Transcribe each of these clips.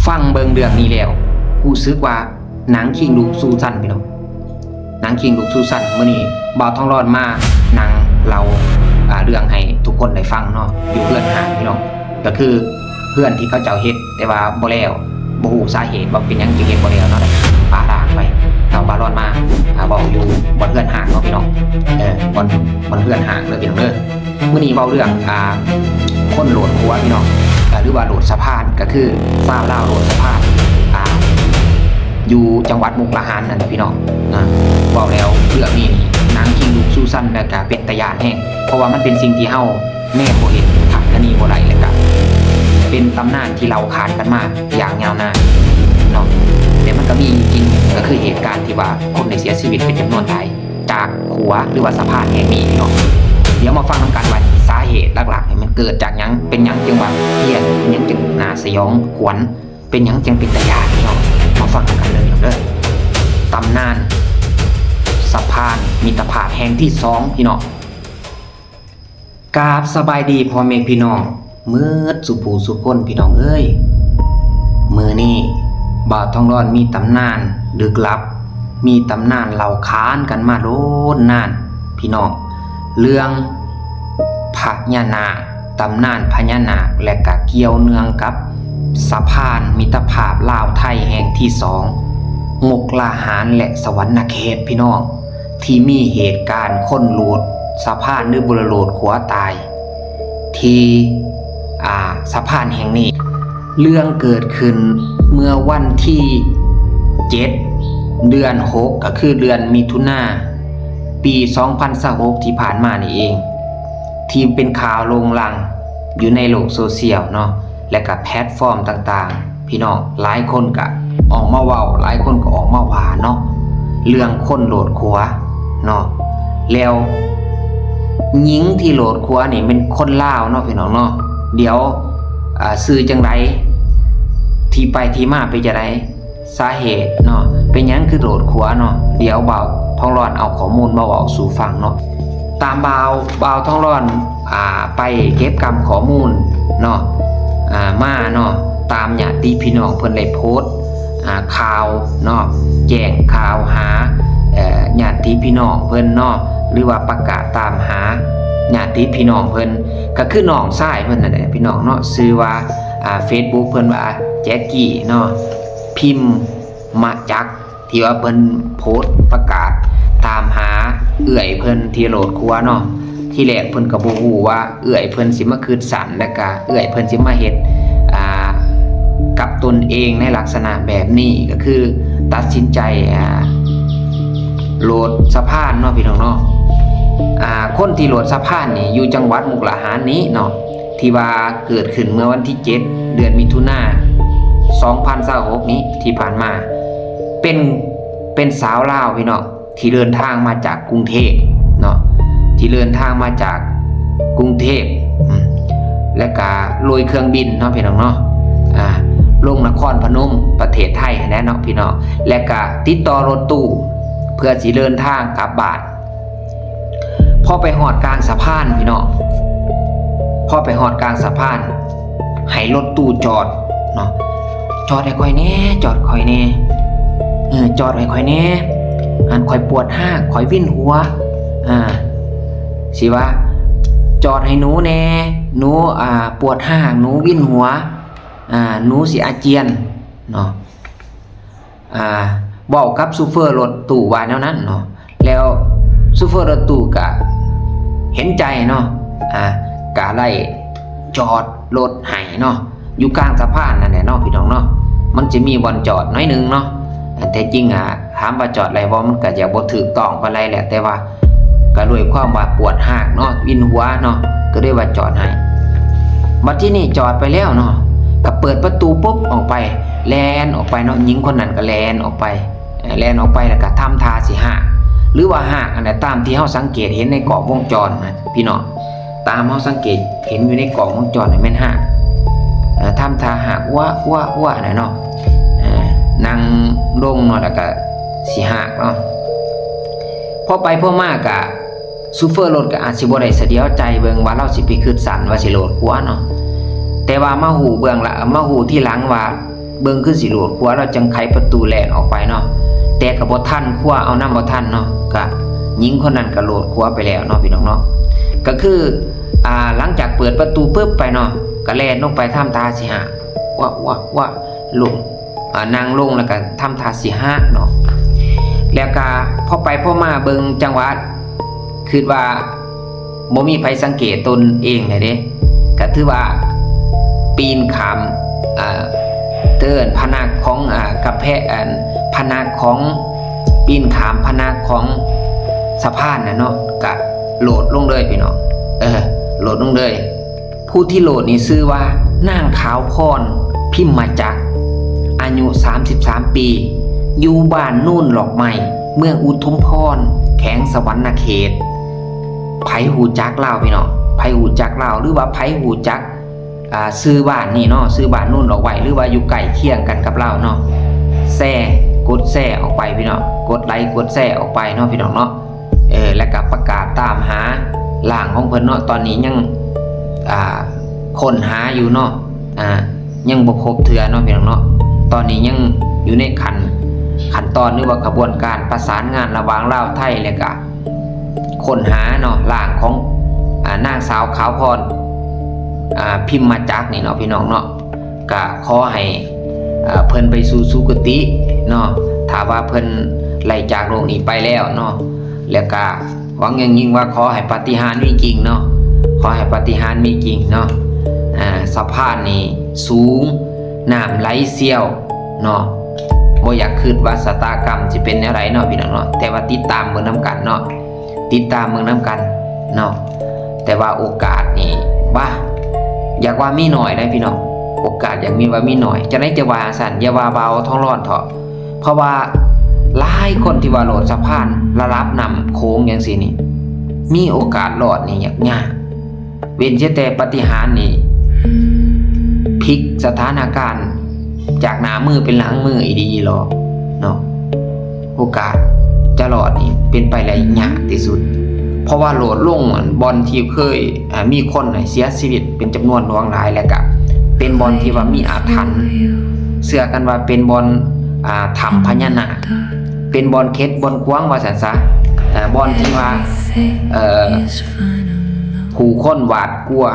ຟັງເບິ່ງເລື່ອງນີ້ແລ້ວ ຮູ້ສຶກວ່າໜັງຄິງລູກຊູຊັນ ພີ່ນ້ອງ, ໜັງຄິງລູກຊູຊັນ. ມື້ນີ້ບ່າວທອງລອນມານັ່ງເລົ່າ ອ່າ ເລື່ອງໃຫ້ທຸກຄົນໄດ້ຟັງເນາະ, ຢູ່ເຮືອນຮ້າງ ພີ່ນ້ອງ, ກໍຄືເຮືອນທີ່ເຂົາເຈົ້າເຮັດ ແຕ່ວ່າບໍ່ແລ້ວ, ບໍ່ຮູ້ສາເຫດວ່າເປັນຫຍັງຈຶ່ງເຮັດບໍ່ແລ້ວເນາະ, ໄດ້ປະຮ້າງໄປ. ເອົາ ບ່າວລອນມາ ອ່າ ເວົ້າຢູ່ບ່ອນເຮືອນຮ້າງເນາະ ພີ່ນ້ອງ, ເອີ ບ່ອນ ບ່ອນເຮືອນຮ້າງເດີ ພີ່ນ້ອງເດີ. ມື້ນີ້ເວົ້າເລື່ອງ ອ່າ ຄົນໂຫຼດຂົວ ພີ່ນ້ອງ, ອ່າ ຫຼືວ່າໂຫຼດສະພານ, ກໍຄືຊາວລາວໂຫຼດສະພານ ອ່າ ຢູ່ຈັງຫວັດມຸກດາຫານນັ້ນແຫຼະ ພີ່ນ້ອງນະ. ເວົ້າແລ້ວເລື່ອງນີ້ນີ້ ໜັງຄິງລູກຊູຊັນ ແລ້ວກໍເປັນຕາຢ້ານແຮງ, ເພາະວ່າມັນເປັນສິ່ງທີ່ເຮົາ ແນມບໍ່ເຫັນ ຄາດຄະເນບໍ່ໄດ້ ແລ້ວກະເປັນຕຳນານທີ່ເລົ່າຂານກັນມາຢ່າງຍາວນານເນາະ. ແຕ່ມັນກະມີຢູ່ຈິງ ກະຄືເຫດການທີ່ວ່າຄົນໄດ້ເສຍຊີວິດເປັນຈຳນວນຫຼາຍ ຈາກຂົວ ຫຼືວ່າສະພານແຫ່ງນີ້ເນາະ. ດຽວມາຟັງນຳກັນວ່າສາເຫດຫຼັກໆນີ້ມັນເກີດຈາກຫຍັງ, ເປັນຫຍັງຈຶ່ງວ່າຮຽນ, ເປັນຫຍັງຈຶ່ງໜ້າສະຫຍອງຂວັນ, ເປັນຫຍັງຈຶ່ງເປັນຕາຢ້ານເນາະ. ມາຟັງນຳກັນເດີ ເດີ. ຕຳນານສະພານມິດຕະພາບແຫ່ງທີສອງ ພີ່ນ້ອງ. ກາບສະບາຍດີພໍ່ແມ່ພີ່ນ້ອງເໝິດສູ່ຜູ້ສູ່ຄົນ ພີ່ນ້ອງເອີຍ. ມື້ນີ້ບ່າວທອງລອນມີຕຳນານລຶກລັບ, ມີຕຳນານເລົ່າຂານກັນມາດົນນານ ພີ່ນ້ອງ, ເລື່ອງພະຍານາກ, ຕຳນານພະຍານາກ ແລະກະກ່ຽວເນື່ອງກັບສະພານມິດຕະພາບລາວໄທແຫ່ງທີສອງ ມຸກດາຫານ ແລະ ສະຫວັນນະເຂດ ພີ່ນ້ອງ. ທີ່ມີເຫດການຄົນໂຫຼດສະພານ ຫຼືບໍ່ລະໂຫຼດຂົວຕາຍ ທີ່ ອ່າ ສະພານແຫ່ງນີ້. ເລື່ອງເກີດຂຶ້ນເມື່ອວັນທີເຈັດ ເດືອນຫົກ ກໍຄືເດືອນມິຖຸນາ ປີສອງພັນຊາວຫົກ ທີ່ຜ່ານມານີ້ເອງ ທີ່ເປັນຂ່າວໂດ່ງດັງຢູ່ໃນໂລກໂຊຊຽວເນາະ ແລະກະແພລດຟອມຕ່າງໆ ພີ່ນ້ອງ ຫຼາຍຄົນກະອອກມາເວົ້າ, ຫຼາຍຄົນກໍອອກມາວ່າເນາະ ເລື່ອງຄົນໂຫຼດຂົວເນາະ. ແລ້ວຍິງທີ່ໂຫຼດຂົວນີ້ແມ່ນຄົນລາວເນາະ ພີ່ນ້ອງເນາະ. ດຽວ ອ່າ ຊື່ຈັ່ງໃດ? ທີ່ໄປທີ່ມາເປັນຈັ່ງໃດ? ສາເຫດເນາະ ເປັນຫຍັງຄືໂຫຼດຂົວເນາະ? ດຽວບ່າວທອງລອນເອົາຂໍ້ມູນມາເວົ້າສູ່ຟັງເນາະ. ຕາມບ່າວ ບ່າວທອງລອນ ອ່າ ໄປເກັບກຳຂໍ້ມູນເນາະ ອ່າ ມາເນາະ ຕາມຍາດຕິພີ່ນ້ອງເພິ່ນໄດ້ໂພສ ອ່າ ຂ່າວເນາະ ແຈ້ງຂ່າວຫາ ເອີ ຍາດຕິພີ່ນ້ອງເພິ່ນເນາະ ຫຼືວ່າປະກາດຕາມຫາຍາດຕິພີ່ນ້ອງເພິ່ນ ກໍຄືນ້ອງຊາຍເພິ່ນນັ້ນແຫຼະ ພີ່ນ້ອງເນາະ. ຊື່ວ່າ ອ່າ ເຟສບຸກເພິ່ນວ່າ ແຈັກກີ້ເນາະ ພິມມະຈັກ ທີ່ວ່າເພິ່ນໂພສປະກາດຕາມຫາເອື້ອຍເພິ່ນທີ່ໂຫຼດຂົວເນາະ. ທີແລກເພິ່ນກໍບໍ່ຮູ້ວ່າເອື້ອຍເພິ່ນຊິມາຄິດສັ້ນ ແລ້ວກະເອື້ອຍເພິ່ນຊິມາເຮັດ ອ່າ ກັບຕົນເອງໃນລັກສະນະແບບນີ້ ກໍຄືຕັດສິນໃຈ ອ່າ ໂຫຼດສະພານເນາະ ພີ່ນ້ອງເນາະ. ອ່າ ຄົນທີ່ໂຫຼດສະພານນີ້ຢູ່ຈັງຫວັດມຸກດາຫານນີ້ເນາະ ທີ່ວ່າເກີດຂຶ້ນເມື່ອວັນທີເຈັດ ເດືອນມິຖຸນາ ສອງພັນຊາວຫົກນີ້ ທີ່ຜ່ານມາ ເປັນ ເປັນສາວລາວ ພີ່ນ້ອງ ທີ່ເດີນທາງມາຈາກກຸງເທບເນາະ ທີ່ເດີນທາງມາຈາກກຸງເທບ ອາ ແລະກະໂດຍເຄື່ອງບິນເນາະ ພີ່ນ້ອງເນາະ ອາ ລົງນະຄອນພະນົມ ປະເທດໄທຫັ້ນແຫຼະເນາະ ພີ່ນ້ອງ ແລະກະຕິດຕໍ່ລົດຕູ້ເພື່ອຊິເດີນທາງກັບບ້ານ. ພໍໄປຮອດກາງສະພານ ພີ່ນ້ອງ ພໍໄປຮອດກາງສະພານ ໃຫ້ລົດຕູ້ຈອດເນາະ ຈອດໃຫ້ຂ້ອຍແດ່ ຈອດຂ້ອຍແດ່ ເອີ ຈອດໃຫ້ຂ້ອຍແດ່ ອັນຂ້ອຍປວດຮາກ ຂ້ອຍວິນຫົວ ອ່າ ຊິວ່າ ຈອດໃຫ້ໜູແດ່ ໜູ ອ່າ ປວດຮາກ ໜູວິນຫົວ ອ່າ ໜູຊິອາຈຽນເນາະ. ອ່າ ເວົ້າກັບໂຊເຟີລົດຕູ້ວ່າແນວນັ້ນເນາະ ແລ້ວໂຊເຟີລົດຕູ້ກະເຫັນໃຈເນາະ ອ່າ ກະໄດ້ຈອດລົດໃຫ້ເນາະ ຢູ່ກາງສະພານນັ້ນແຫຼະເນາະ ພີ່ນ້ອງເນາະ. ມັນຈະມີບ່ອນຈອດໜ້ອຍໜຶ່ງເນາະ ແຕ່ຈິງ ອ່າ ຖາມວ່າຈອດໄດ້ບໍ່ ມັນກະຈະບໍ່ຖືກຕ້ອງປານໃດແຫຼະ ແຕ່ວ່າ ກໍດ້ວຍຄວາມວ່າປວດຮາກເນາະ ວິນຫົວເນາະ ກໍເລີຍວ່າຈອດໃຫ້. ບັດທີນີ້ຈອດໄປແລ້ວເນາະ ກໍເປີດປະຕູປຸບອອກໄປ ແລ່ນອອກໄປເນາະ ຍິງຄົນນັ້ນກໍແລ່ນອອກໄປ ເອີ ແລ່ນອອກໄປແລ້ວກໍທຳທ່າຊິຮາກ ຫຼືວ່າຮາກອັນໃດຕາມທີ່ເຮົາສັງເກດເຫັນໃນກ້ອງວົງຈອນນະ ພີ່ນ້ອງ ຕາມເຮົາສັງເກດເຫັນຢູ່ໃນກ້ອງວົງຈອນນະແມ່ນຮາກ ເອີ ທຳທ່າຮາກ ອວະ ອວະ ອວະ ຫັ້ນແຫຼະເນາະ ເອີ ນັ່ງລົງເນາະ ແລ້ວກໍຊິຮາກເນາະ. ພໍໄປພໍມາກະ ໂຊເຟີລົດກໍອາດຊິບໍ່ໄດ້ສະດຽວໃຈເບິ່ງວ່າລາວຊິໄປຄຶດສັ້ນວ່າຊິໂຫຼດຂົວເນາະ ແຕ່ວ່າມາຮູ້ເບື້ອງລະ ມາຮູ້ທີຫຼັງວ່າ ເບິ່ງຄືຊິໂຫຼດຂົວ ລາວຈັ່ງໄຂປະຕູແລ່ນອອກໄປເນາະ, ແຕ່ກໍບໍ່ທັນ ຄົວເອົານຳບໍ່ທັນເນາະ, ກະຍິງຄົນນັ້ນກໍໂຫຼດຂົວໄປແລ້ວເນາະ ພີ່ນ້ອງເນາະ. ກໍຄື ອ່າ ຫຼັງຈາກເປີດປະຕູປຶບໄປເນາະ ກໍແລ່ນລົງໄປທຳທ່າຊິຫາກ ວະ ວະ ວະ ລົງ ອ່າ ນັ່ງລົງ ແລ້ວກໍທຳທ່າຊິຫາກເນາະ. ແລ້ວກໍພໍໄປພໍມາເບິ່ງຈັງຫວະ ຄິດວ່າບໍ່ມີໃຜສັງເກດຕົນເອງແລ້ວເດ້ ກໍຖືວ່າປີນຂ້າມ ເອີ ເຕີນພະນັກຂອງ ອາ ກຳແພງ ອັນ ພະນັກຂອງ ປີນຂ້າມພະນັກຂອງສະພານນະເນາະ, ກະໂຫຼດລົງເລີຍພີ່ນ້ອງ ເອີ ໂຫຼດລົງເລີຍ. ຜູ້ທີ່ໂຫຼດນີ້ຊື່ວ່າ ນາງຂາວພອນ ພິມມະຈັກ ອາຍຸສາມສິບສາມປີ ຢູ່ບ້ານໂນນດອກໄມ້ ເມືອງອຸທຸມພອນ ແຂວງສະຫວັນນະເຂດ. ໃຜຮູ້ຈັກລາວພີ່ນ້ອງ? ໃຜຮູ້ຈັກລາວ ຫຼືວ່າໃຜຮູ້ຈັກ ອ່າ ຊື່ບ້ານນີ້ເນາະ, ຊື່ບ້ານໂນນດອກໄມ້ ຫຼືວ່າຢູ່ໃກ້ຄຽງກັນກັບລາວເນາະ, ແຊ ກົດແຊອອກໄປພີ່ນ້ອງ, ກົດໄລກົດແຊອອກໄປເນາະ ພີ່ນ້ອງເນາະ. ເອີ ແລ້ວກໍປະກາດຕາມຫາຮ່າງຂອງເພິ່ນເນາະ, ຕອນນີ້ຍັງ ອ່າ ຄົ້ນຫາຢູ່ເນາະ, ອ່າ ຍັງບໍ່ພົບເທື່ອເນາະ ພີ່ນ້ອງເນາະ. ຕອນນີ້ຍັງຢູ່ໃນຂັ້ນ ຂັ້ນຕອນ ຫຼືວ່າຂະບວນການປະສານງານລະຫວ່າງລາວໄທ ແລ້ວກະ ຄົ້ນຫາເນາະ ຮ່າງຂອງ ອາ ນາງສາວຂາວພອນ ອາ ພິມມະຈັກນີ້ເນາະ ພີ່ນ້ອງເນາະ. ກະຂໍໃຫ້ ເອີ ເພິ່ນໄປສູ່ສຸຄະຕິເນາະ ຖ້າວ່າເພິ່ນໄລ່ຈາກໂລກນີ້ໄປແລ້ວເນາະ. ແລ້ວກະຫວັງຢ່າງຍິ່ງວ່າຂໍໃຫ້ປາຕິຫານມີຈິງເນາະ, ຂໍໃຫ້ປາຕິຫານມີຈິງເນາະ. ອາ ສະພານນີ້ສູງ ນ້ຳໄຫຼຊຽວເນາະ, ບໍ່ຢາກຄິດວ່າຊະຕາກຳຊິເປັນແນວໃດເນາະ ພີ່ນ້ອງເນາະ, ແຕ່ວ່າຕິດຕາມເບິ່ງນຳກັນເນາະ, ຕິດຕາມເບິ່ງນຳກັນເນາະ. ແຕ່ວ່າໂອກາດນີ້ ບາ ຢາກວ່າມີໜ້ອຍເດ້ພີ່ນ້ອງ, ໂອກາດຢາກມີວ່າມີໜ້ອຍ. ຈັ່ງໃດຈະວ່າຊັ້ນ ຢ່າວ່າບ່າວທອງລອນເຖາະ, ເພາະວ່າຫຼາຍຄົນທີ່ວ່າໂລດສະພານລະດັບນ້ຳໂຂງຈັ່ງຊີ້ນີ້ ມີໂອກາດລອດນີ້ຍາກໆ. ເວັ້ນເສຍແຕ່ປາຕິຫານນີ້ ພິກສະຖານະການຈາກໜ້າມືເປັນຫຼັງມືອີ່ດີຫຼໍເນາະ, ໂອກາດຈະລອດນີ້ເປັນໄປໄດ້ຍາກທີ່ສຸດ, ເພາະວ່າໂລດລົງບ່ອນທີ່ເຄີຍ ອາ ມີຄົນເສຍຊີວິດເປັນຈຳນວນຫຼວງຫຼາຍ, ແລ້ວກະເປັນບ່ອນທີ່ວ່າມີອາຖັນ, ເຊື່ອກັນວ່າເປັນບ່ອນ ອາ ຖ້ຳພະຍານາກ, ເປັນບ່ອນເຂັດບ່ອນຂວາງວ່າຊັ້ນຊະ, ອາ ບ່ອນທີ່ວ່າ ເອີ ຜູ້ຄົນຫວາດກົວ,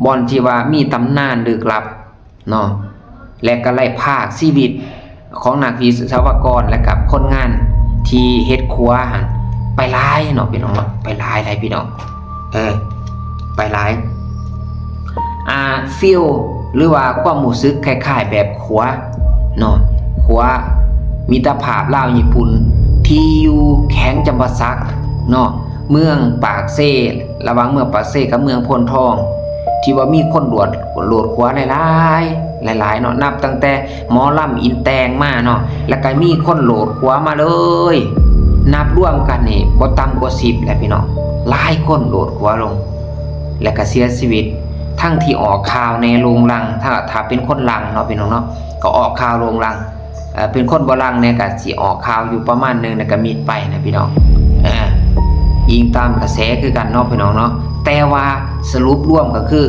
ບ່ອນທີ່ວ່າມີຕຳນານລຶກລັບເນາະ, ແລະກໍໄດ້ພາກຊີວິດຂອງນັກວິສະວະກອນ ແລະກັບຄົນງານທີ່ເຮັດຂົວຫັ້ນໄປຫຼາຍເນາະ ພີ່ນ້ອງເນາະ, ໄປຫຼາຍຫຼາຍພີ່ນ້ອງ ເອີ ໄປຫຼາຍ. ອາ ຟີລ ຫຼືວ່າຄວາມຮູ້ສຶກຄ້າຍໆແບບຂົວເນາະ, ຂົວມິດຕະພາບລາວຍີ່ປຸ່ນ ທີ່ຢູ່ແຂວງຈຳປາສັກເນາະ, ເມືອງປາກເຊ ລະຫວ່າງເມືອງປາກເຊກັບເມືອງໂພນທອງ ທີ່ວ່າມີຄົນໂລດ ໂລດຂົວຫຼາຍໆ ຫຼາຍໆເນາະ, ນັບຕັ້ງແຕ່ໝໍລຳອິນແຕ່ງມາເນາະ, ແລ້ວກໍມີຄົນໂລດຂົວມາເລີຍ, ນັບລວມກັນນີ້ບໍ່ຕ່ຳກວ່າສິບແຫຼະພີ່ນ້ອງ, ຫຼາຍຄົນໂລດຂົວລົງ ແລ້ວກໍເສຍຊີວິດ, ທັງທີ່ອອກຂ່າວແດ່ໂລງລັງ ຖ້າ ຖ້າເປັນຄົນລັງເນາະ ພີ່ນ້ອງເນາະ, ກໍອອກຂ່າວໂລງລັງ. ເອີ ເປັນຄົນບໍ່ລັງແດ່ກໍຊິອອກຂ່າວຢູ່ປະມານໜຶ່ງ ແລ້ວກໍມິດໄປນະພີ່ນ້ອງ, ເອີ ອີງຕາມກະແສຄືກັນເນາະ ພີ່ນ້ອງເນາະ. ແຕ່ວ່າສະຫຼຸບລວມກໍຄື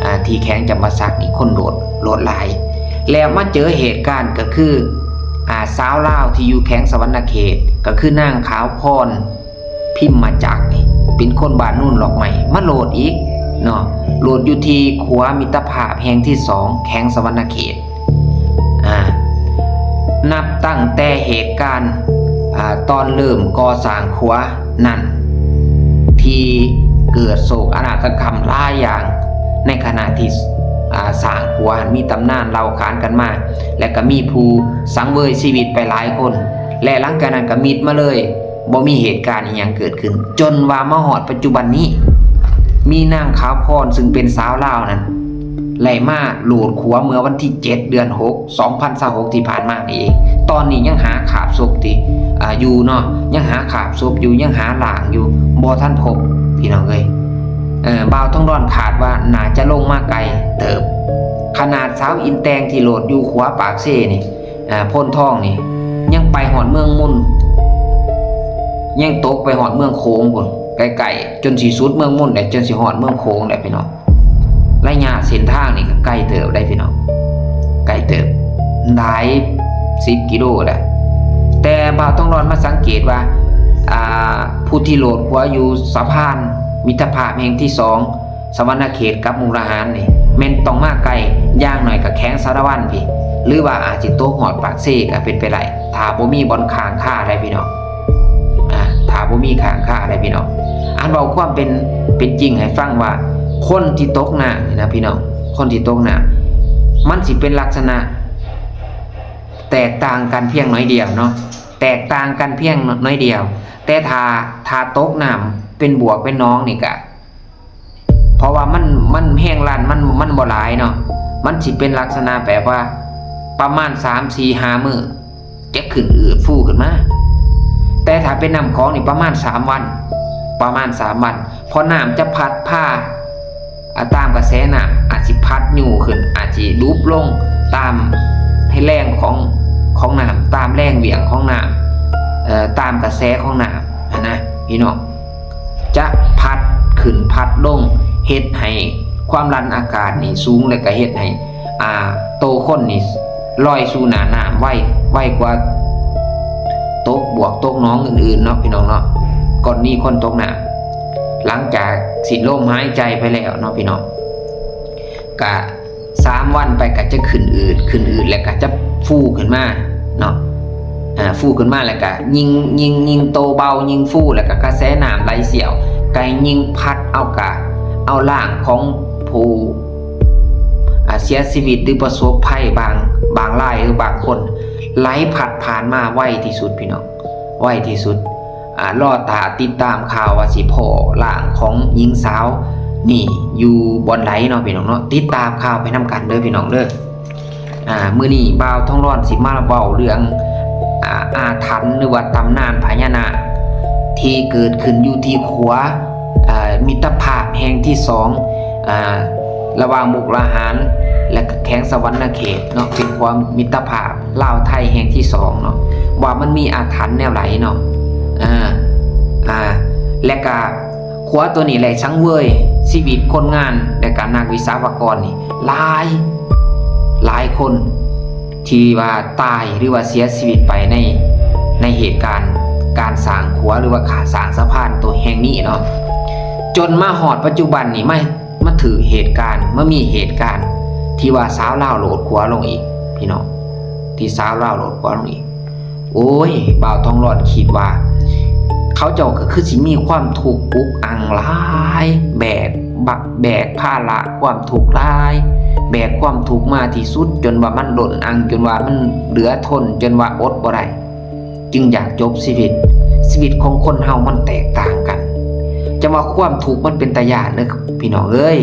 ອາ ທີ່ແຂວງຈຳປາສັກນີ້ຄົນໂລດ ໂລດຫຼາຍ, ແລ້ວມາເຈີເຫດການກໍຄື ອາ ຊາວລາວທີ່ຢູ່ແຂວງສະຫວັນນະເຂດ ກໍຄືນາງຂາວພອນ ພິມມະຈັກນີ້ ເປັນຄົນບ້ານໂນນດອກໄມ້ ມາໂລດອີກເນາະ, ໂລດຢູ່ທີ່ຂົວມິດຕະພາບແຫ່ງທີສອງ ແຂວງສະຫວັນນະເຂດ. ອາ ນັບຕັ້ງແຕ່ເຫດການ ອາ ຕອນເລີ່ມກໍ່ສ້າງຂົວນັ້ນ ທີ່ເກີດໂສກອະນາດຕະກຳຫຼາຍຢ່າງ ໃນຂະນະທີ່ ອາ ສ້າງຂົວຫັ້ນ ມີຕຳນານເລົ່າຂານກັນມາ ແລະ ກໍມີຜູ້ສັງເຫວີຍຊີວິດໄປຫຼາຍຄົນ ແລະ ຫຼັງຈາກນັ້ນກໍມິດມາເລີຍ. ບໍ່ມີເຫດການອີ່ຫຍັງເກີດຂຶ້ນ ຈົນວ່າມາຮອດປັດຈຸບັນນີ້ ມີນາງຂາວພອນ ຊຶ່ງເປັນສາວລາວນັ້ນ ໄດ້ມາໂລດຂົວເມື່ອວັນທີເຈັດ ເດືອນຫົກ ສອງພັນຊາວຫົກ ທີ່ຜ່ານມານີ້ເອງ. ຕອນນີ້ຍັງຫາຄາບສົບທີ່ ອາ ຢູ່ເນາະ, ຍັງຫາຄາບສົບຢູ່, ຍັງຫາຮ່າງຢູ່ ບໍ່ທັນພົບ ພີ່ນ້ອງເອີຍ. ເອີ ບ່າວທອງດອນຄາດວ່າໜ້າຈະລົງມາໄກເຕີບ, ຂະໜາດສາວອິນແຕ່ງທີ່ໂລດຢູ່ຂົວປາກເຊນີ້ ອາ ໂພນທອງນີ້ ຍັງໄປຮອດເມືອງມຸນ, ຍັງຕົກໄປຮອດເມືອງໂຂງພຸ້ນ ໃກ້ໆ ຈົນຊິສຸດເມືອງມຸນແຫຼະ, ຈົນຊິຮອດເມືອງໂຂງແຫຼະ ພີ່ນ້ອງ. ໄລຍະເສັ້ນທາງນີ້ກໍໄກເຕີບໄດ໋ ພີ່ນ້ອງ, ໄກເຕີບ ຫຼາຍສິບກິໂລແຫຼະ. ແຕ່ບ່າວທອງຫຼອນມາສັງເກດວ່າ ອ່າ ຜູ້ທີ່ໂຫຼດຂົວຢູ່ສະພານມິດຕະພາບແຫ່ງທີສອງ ສະຫວັນນະເຂດກັບມຸກດາຫານນີ້ ແມ່ນຕ້ອງມາໄກ ຢ່າງໜ້ອຍກໍແຂວງສາລະວັນພີ້ ຫຼືວ່າອາດຊິຕົກຮອດປາກເຊກໍເປັນໄປໄດ້ ຖ້າບໍ່ມີບ່ອນຄ້າງຄາໄດ໋ພີ່ນ້ອງ. ອ່າ ຖ້າບໍ່ມີຄ້າງຄາໄດ໋ພີ່ນ້ອງ. ອັນເວົ້າຄວາມເປັນ ເປັນຈິງໃຫ້ຟັງວ່າ ຄົນທີ່ຕົກນ້ຳນີ້ນະພີ່ນ້ອງ ຄົນທີ່ຕົກນ້ຳ ມັນຊິເປັນລັກສະນະແຕກຕ່າງກັນພຽງໜ້ອຍດຽວເນາະ ແຕກຕ່າງກັນພຽງໜ້ອຍດຽວ. ແຕ່ຖ້າ ຖ້າຕົກນ້ຳເປັນບວກເປັນໜອງນີ້ກະ ເພາະວ່າມັນ ມັນແຮງລັນ ມັນ ມັນບໍ່ຫຼາຍເນາະ ມັນຊິເປັນລັກສະນະແບບວ່າປະມານສາມ ສີ່ ຫ້າມື້ ຈະຂຶ້ນອືດຟູຂຶ້ນມາ. ແຕ່ຖ້າເປັນນ້ຳຂອງນີ້ປະມານສາມວັນ ປະມານສາມວັນ ເພາະນ້ຳຈະພັດພາ ອາ ຕາມກະແສນ້ຳ ອາດຊິພັດຍູ້ຂຶ້ນ ອາດຊິດຸບລົງຕາມແຮງຂອງ ຂອງນ້ຳ ຕາມແຮງຫວ່ຽງຂອງນ້ຳ ເອີ ຕາມກະແສຂອງນ້ຳຫັ້ນນະພີ່ນ້ອງ. ຈະພັດຂຶ້ນພັດລົງ ເຮັດໃຫ້ຄວາມດັນອາກາດນີ້ສູງ ແລ້ວກະເຮັດໃຫ້ ອ່າ ໂຕຄົນນີ້ລອຍສູ່ໜ້ານ້ຳໄວ ໄວກວ່າຕົກບວກຕົກໜອງອື່ນໆເນາະພີ່ນ້ອງເນາະ. ກໍລະນີຄົນຕົກນ້ຳ ຫຼັງຈາກສິ້ນລົມຫາຍໃຈໄປແລ້ວເນາະພີ່ນ້ອງ ກະ ສາມວັນໄປກໍຈະຂຶ້ນອືດ ຂຶ້ນອືດແລ້ວກໍຈະຟູຂຶ້ນມາເນາະ. ອາ ຟູຂຶ້ນມາແລ້ວກໍຍິ່ງ ຍິ່ງ ຍິ່ງໂຕເບົາ ຍິ່ງຟູ ແລ້ວກໍກະແສນ້ຳໄຫຼສ່ຽວ ກໍຍິ່ງພັດເອົາກະ ເອົາຮ່າງຂອງຜູ້ ອາ ເສຍຊີວິດ ຫຼື ປະສົບໄພບາງ ບາງລາຍ ຫຼື ບາງຄົນ ໄຫຼພັດຜ່ານມາໄວທີ່ສຸດ ພີ່ນ້ອງ ໄວທີ່ສຸດ. ອ່າ ລໍຖ້າຕິດຕາມຂ່າວວ່າຊິພໍ້ຮ່າງຂອງຍິງສາວນີ້ຢູ່ບ່ອນໃດເນາະພີ່ນ້ອງເນາະ. ຕິດຕາມຂ່າວໄປນຳກັນເດີພີ່ນ້ອງເດີ. ອ່າ ມື້ນີ້ບ່າວທອງຫຼອນຊິມາເວົ້າເລື່ອງ ອ່າ ອາຖັນ ຫຼືວ່າຕຳນານພະຍານາກ ທີ່ເກີດຂຶ້ນຢູ່ທີ່ຂົວ ອ່າ ມິດຕະພາບແຫ່ງທີສອງ ອ່າ ລະຫວ່າງມຸກດາຫານ ແລະ ແຂວງສະຫວັນນະເຂດເນາະ ເປັນຂົວມິດຕະພາບ ລາວໄທແຫ່ງທີສອງເນາະ ວ່າມັນມີອາຖັນແນວໃດເນາະ. ເອີ ອ່າ ແລະກະຂົວໂຕນີ້ໄດ້ສັງເຫວີຍຊີວິດຄົນງານ ແລະກະນັກວິສະວະກອນນີ້ຫຼາຍ ຫຼາຍຄົນ ທີ່ວ່າຕາຍ ຫຼືວ່າເສຍຊີວິດໄປໃນ ໃນເຫດການການສ້າງຂົວ ຫຼືວ່າການສ້າງສະພານໂຕແຫ່ງນີ້ເນາະ. ຈົນມາຮອດປັດຈຸບັນນີ້ ມາ ມາຖືກເຫດການ ມາມີເຫດການທີ່ວ່າຊາວລາວໂຫຼດຂົວລົງອີກ ພີ່ນ້ອງ ທີ່ຊາວລາວໂຫຼດຂົວລົງອີກ. ໂອ້ຍ ບ່າວທອງຫຼອນຄິດວ່າ ເຂົາເຈົ້າກໍຄືຊິມີຄວາມທຸກອຸກອັ່ງຫຼາຍ ແບກ ບັກ ແບກພາລະຄວາມທຸກຫຼາຍ ແບກຄວາມທຸກມາທີ່ສຸດ ຈົນວ່າມັນລົ້ນອັ່ງ ຈົນວ່າມັນເຫຼືອທົນ ຈົນວ່າອົດບໍ່ໄດ້ ຈຶ່ງຢາກຈົບຊີວິດ. ຊີວິດຂອງຄົນເຮົາມັນແຕກຕ່າງກັນ. ຈະວ່າຄວາມທຸກມັນເປັນຕາຢ້ານເດີພີ່ນ້ອງເອີຍ,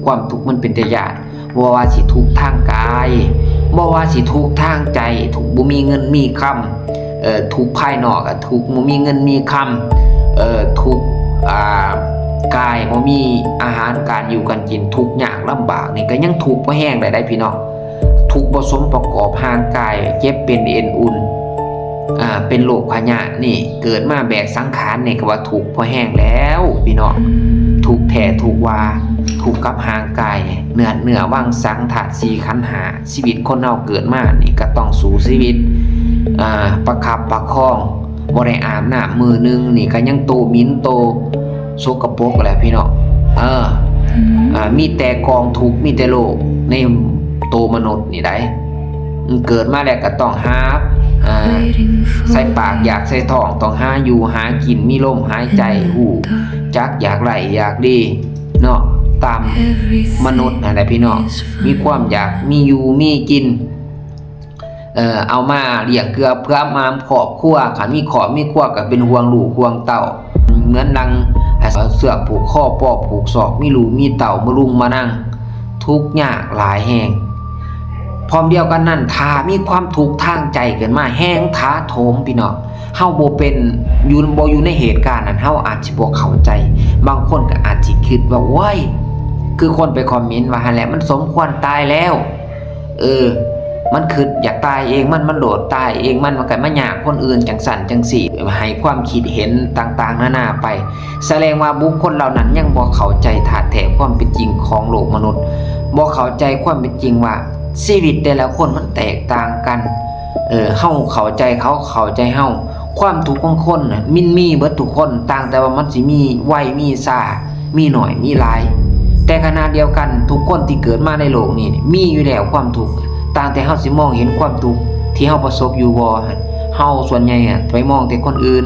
ຄວາມທຸກມັນເປັນຕາຢ້ານ. ບໍ່ວ່າຊິທຸກທາງກາຍ, ບໍ່ວ່າຊິທຸກທາງໃຈ, ທຸກບໍ່ມີເງິນມີຄຳ, ເອີ ທຸກພາຍນອກ, ທຸກບໍ່ມີເງິນມີຄຳ, ເອີ ທຸກ ອ່າ ກາຍບໍ່ມີອາຫານການຢູ່ການກິນ, ທຸກຍາກລຳບາກນີ້ກໍຍັງທຸກບໍ່ແຮງໄດ້ ໄດ໋ພີ່ນ້ອງ. ທຸກບໍ່ສົມປະກອບຮ່າງກາຍ, ເຈັບເປັນເອັນອຸ່ນ, ອ່າ ເປັນໂລກພະຍາດນີ້, ເກີດມາແບກສັງຂານນີ້ກໍວ່າທຸກພໍແຮງແລ້ວພີ່ນ້ອງ. ທຸກແທ້ທຸກວ່າ, ທຸກກັບຮ່າງກາຍ, ເນື້ອ ເນື້ອວັງສັງ, ທາດສີ່ຂັນຫ້າ, ຊີວິດຄົນເຮົາເກີດມານີ້ກໍຕ້ອງສູ້ຊີວິດ, ອ່າ ປະຄັບປະຄອງ. ບໍ່ໄດ້ອາບນ້ຳມື້ໜຶ່ງນີ້ກໍຍັງໂຕໝິ່ນໂຕສົກກະປົກແຫຼະພີ່ນ້ອງ. ເອີ ອ່າ ມີແຕ່ກອງທຸກ ມີແຕ່ໂລກໃນໂຕມະນຸດນີ້ໄດ໋. ເກີດມາແລ້ວກໍຕ້ອງຫາ ອ່າ ໃສ່ປາກຢາກໃສ່ທ້ອງ, ຕ້ອງຫາຢູ່ຫາກິນ, ມີລົມຫາຍໃຈ, ຮູ້ຈັກຢາກໄດ້ຢາກດີເນາະ, ຕາມມະນຸດຫັ້ນແຫຼະພີ່ນ້ອງ, ມີຄວາມຢາກ ມີຢູ່ມີກິນ. ເອີ ເອົາມາລ້ຽງເກືອເພື່ອມາຄອບຄົວ, ຄັນມີຄອບມີຄົວກໍເປັນຫ່ວງລູກຫ່ວງເຕົ້າ, ເໝືອນດັ່ງເຊືອກຜູກຄໍ ປໍຜູກສອກ, ມີລູກມີເຕົ້າມາລຸງມານັງ, ທຸກຍາກຫຼາຍແຮງ. ພ້ອມດຽວກັນນັ້ນ, ຖ້າມີຄວາມທຸກທາງໃຈຂຶ້ນມາ ແຮງຖາໂຖມ, ພີ່ນ້ອງ, ເຮົາບໍ່ເປັນ ຢູ່ ບໍ່ຢູ່ໃນເຫດການນັ້ນ, ເຮົາອາດຊິບໍ່ເຂົ້າໃຈ. ບາງຄົນກໍອາດຊິຄິດວ່າ ໂອ້ຍ ຄືຄົນໄປຄອມເມັນວ່າຫັ້ນແຫຼະ, ມັນສົມຄວນຕາຍແລ້ວ. ເອີ ມັນຄິດຢາກຕາຍເອງ, ມັນ ມັນໂລດຕາຍເອງ, ມັນ ມັນກໍມາຍາກຄົນອື່ນ ຈັ່ງຊັ້ນຈັ່ງຊີ້, ໃຫ້ຄວາມຄິດເຫັນຕ່າງໆນານາໄປ. ສະແດງວ່າບຸກຄົນເຫຼົ່ານັ້ນຍັງບໍ່ເຂົ້າໃຈທາດແທ້ຄວາມເປັນຈິງຂອງໂລກມະນຸດ, ບໍ່ເຂົ້າໃຈຄວາມເປັນຈິງວ່າ ຊີວິດແຕ່ລະຄົນມັນແຕກຕ່າງກັນ. ເອີ ເຮົາເຂົ້າໃຈເຂົາ ເຂົາເຂົ້າໃຈເຮົາ. ຄວາມທຸກຂອງຄົນນະ ມັນມີເບິດທຸກຄົນ, ຕ່າງແຕ່ວ່າມັນຊິມີໄວມີຊ້າ, ມີໜ້ອຍມີຫຼາຍ. ແຕ່ຂະນະດຽວກັນ ທຸກຄົນທີ່ເກີດມາໃນໂລກນີ້ມີຢູ່ແລ້ວຄວາມທຸກ, ຕ່າງແຕ່ເຮົາຊິມອງເຫັນຄວາມທຸກທີ່ເຮົາປະສົບຢູ່ບໍ່. ເຮົາສ່ວນໃຫຍ່ອະ ໄປມອງແຕ່ຄົນອື່ນ,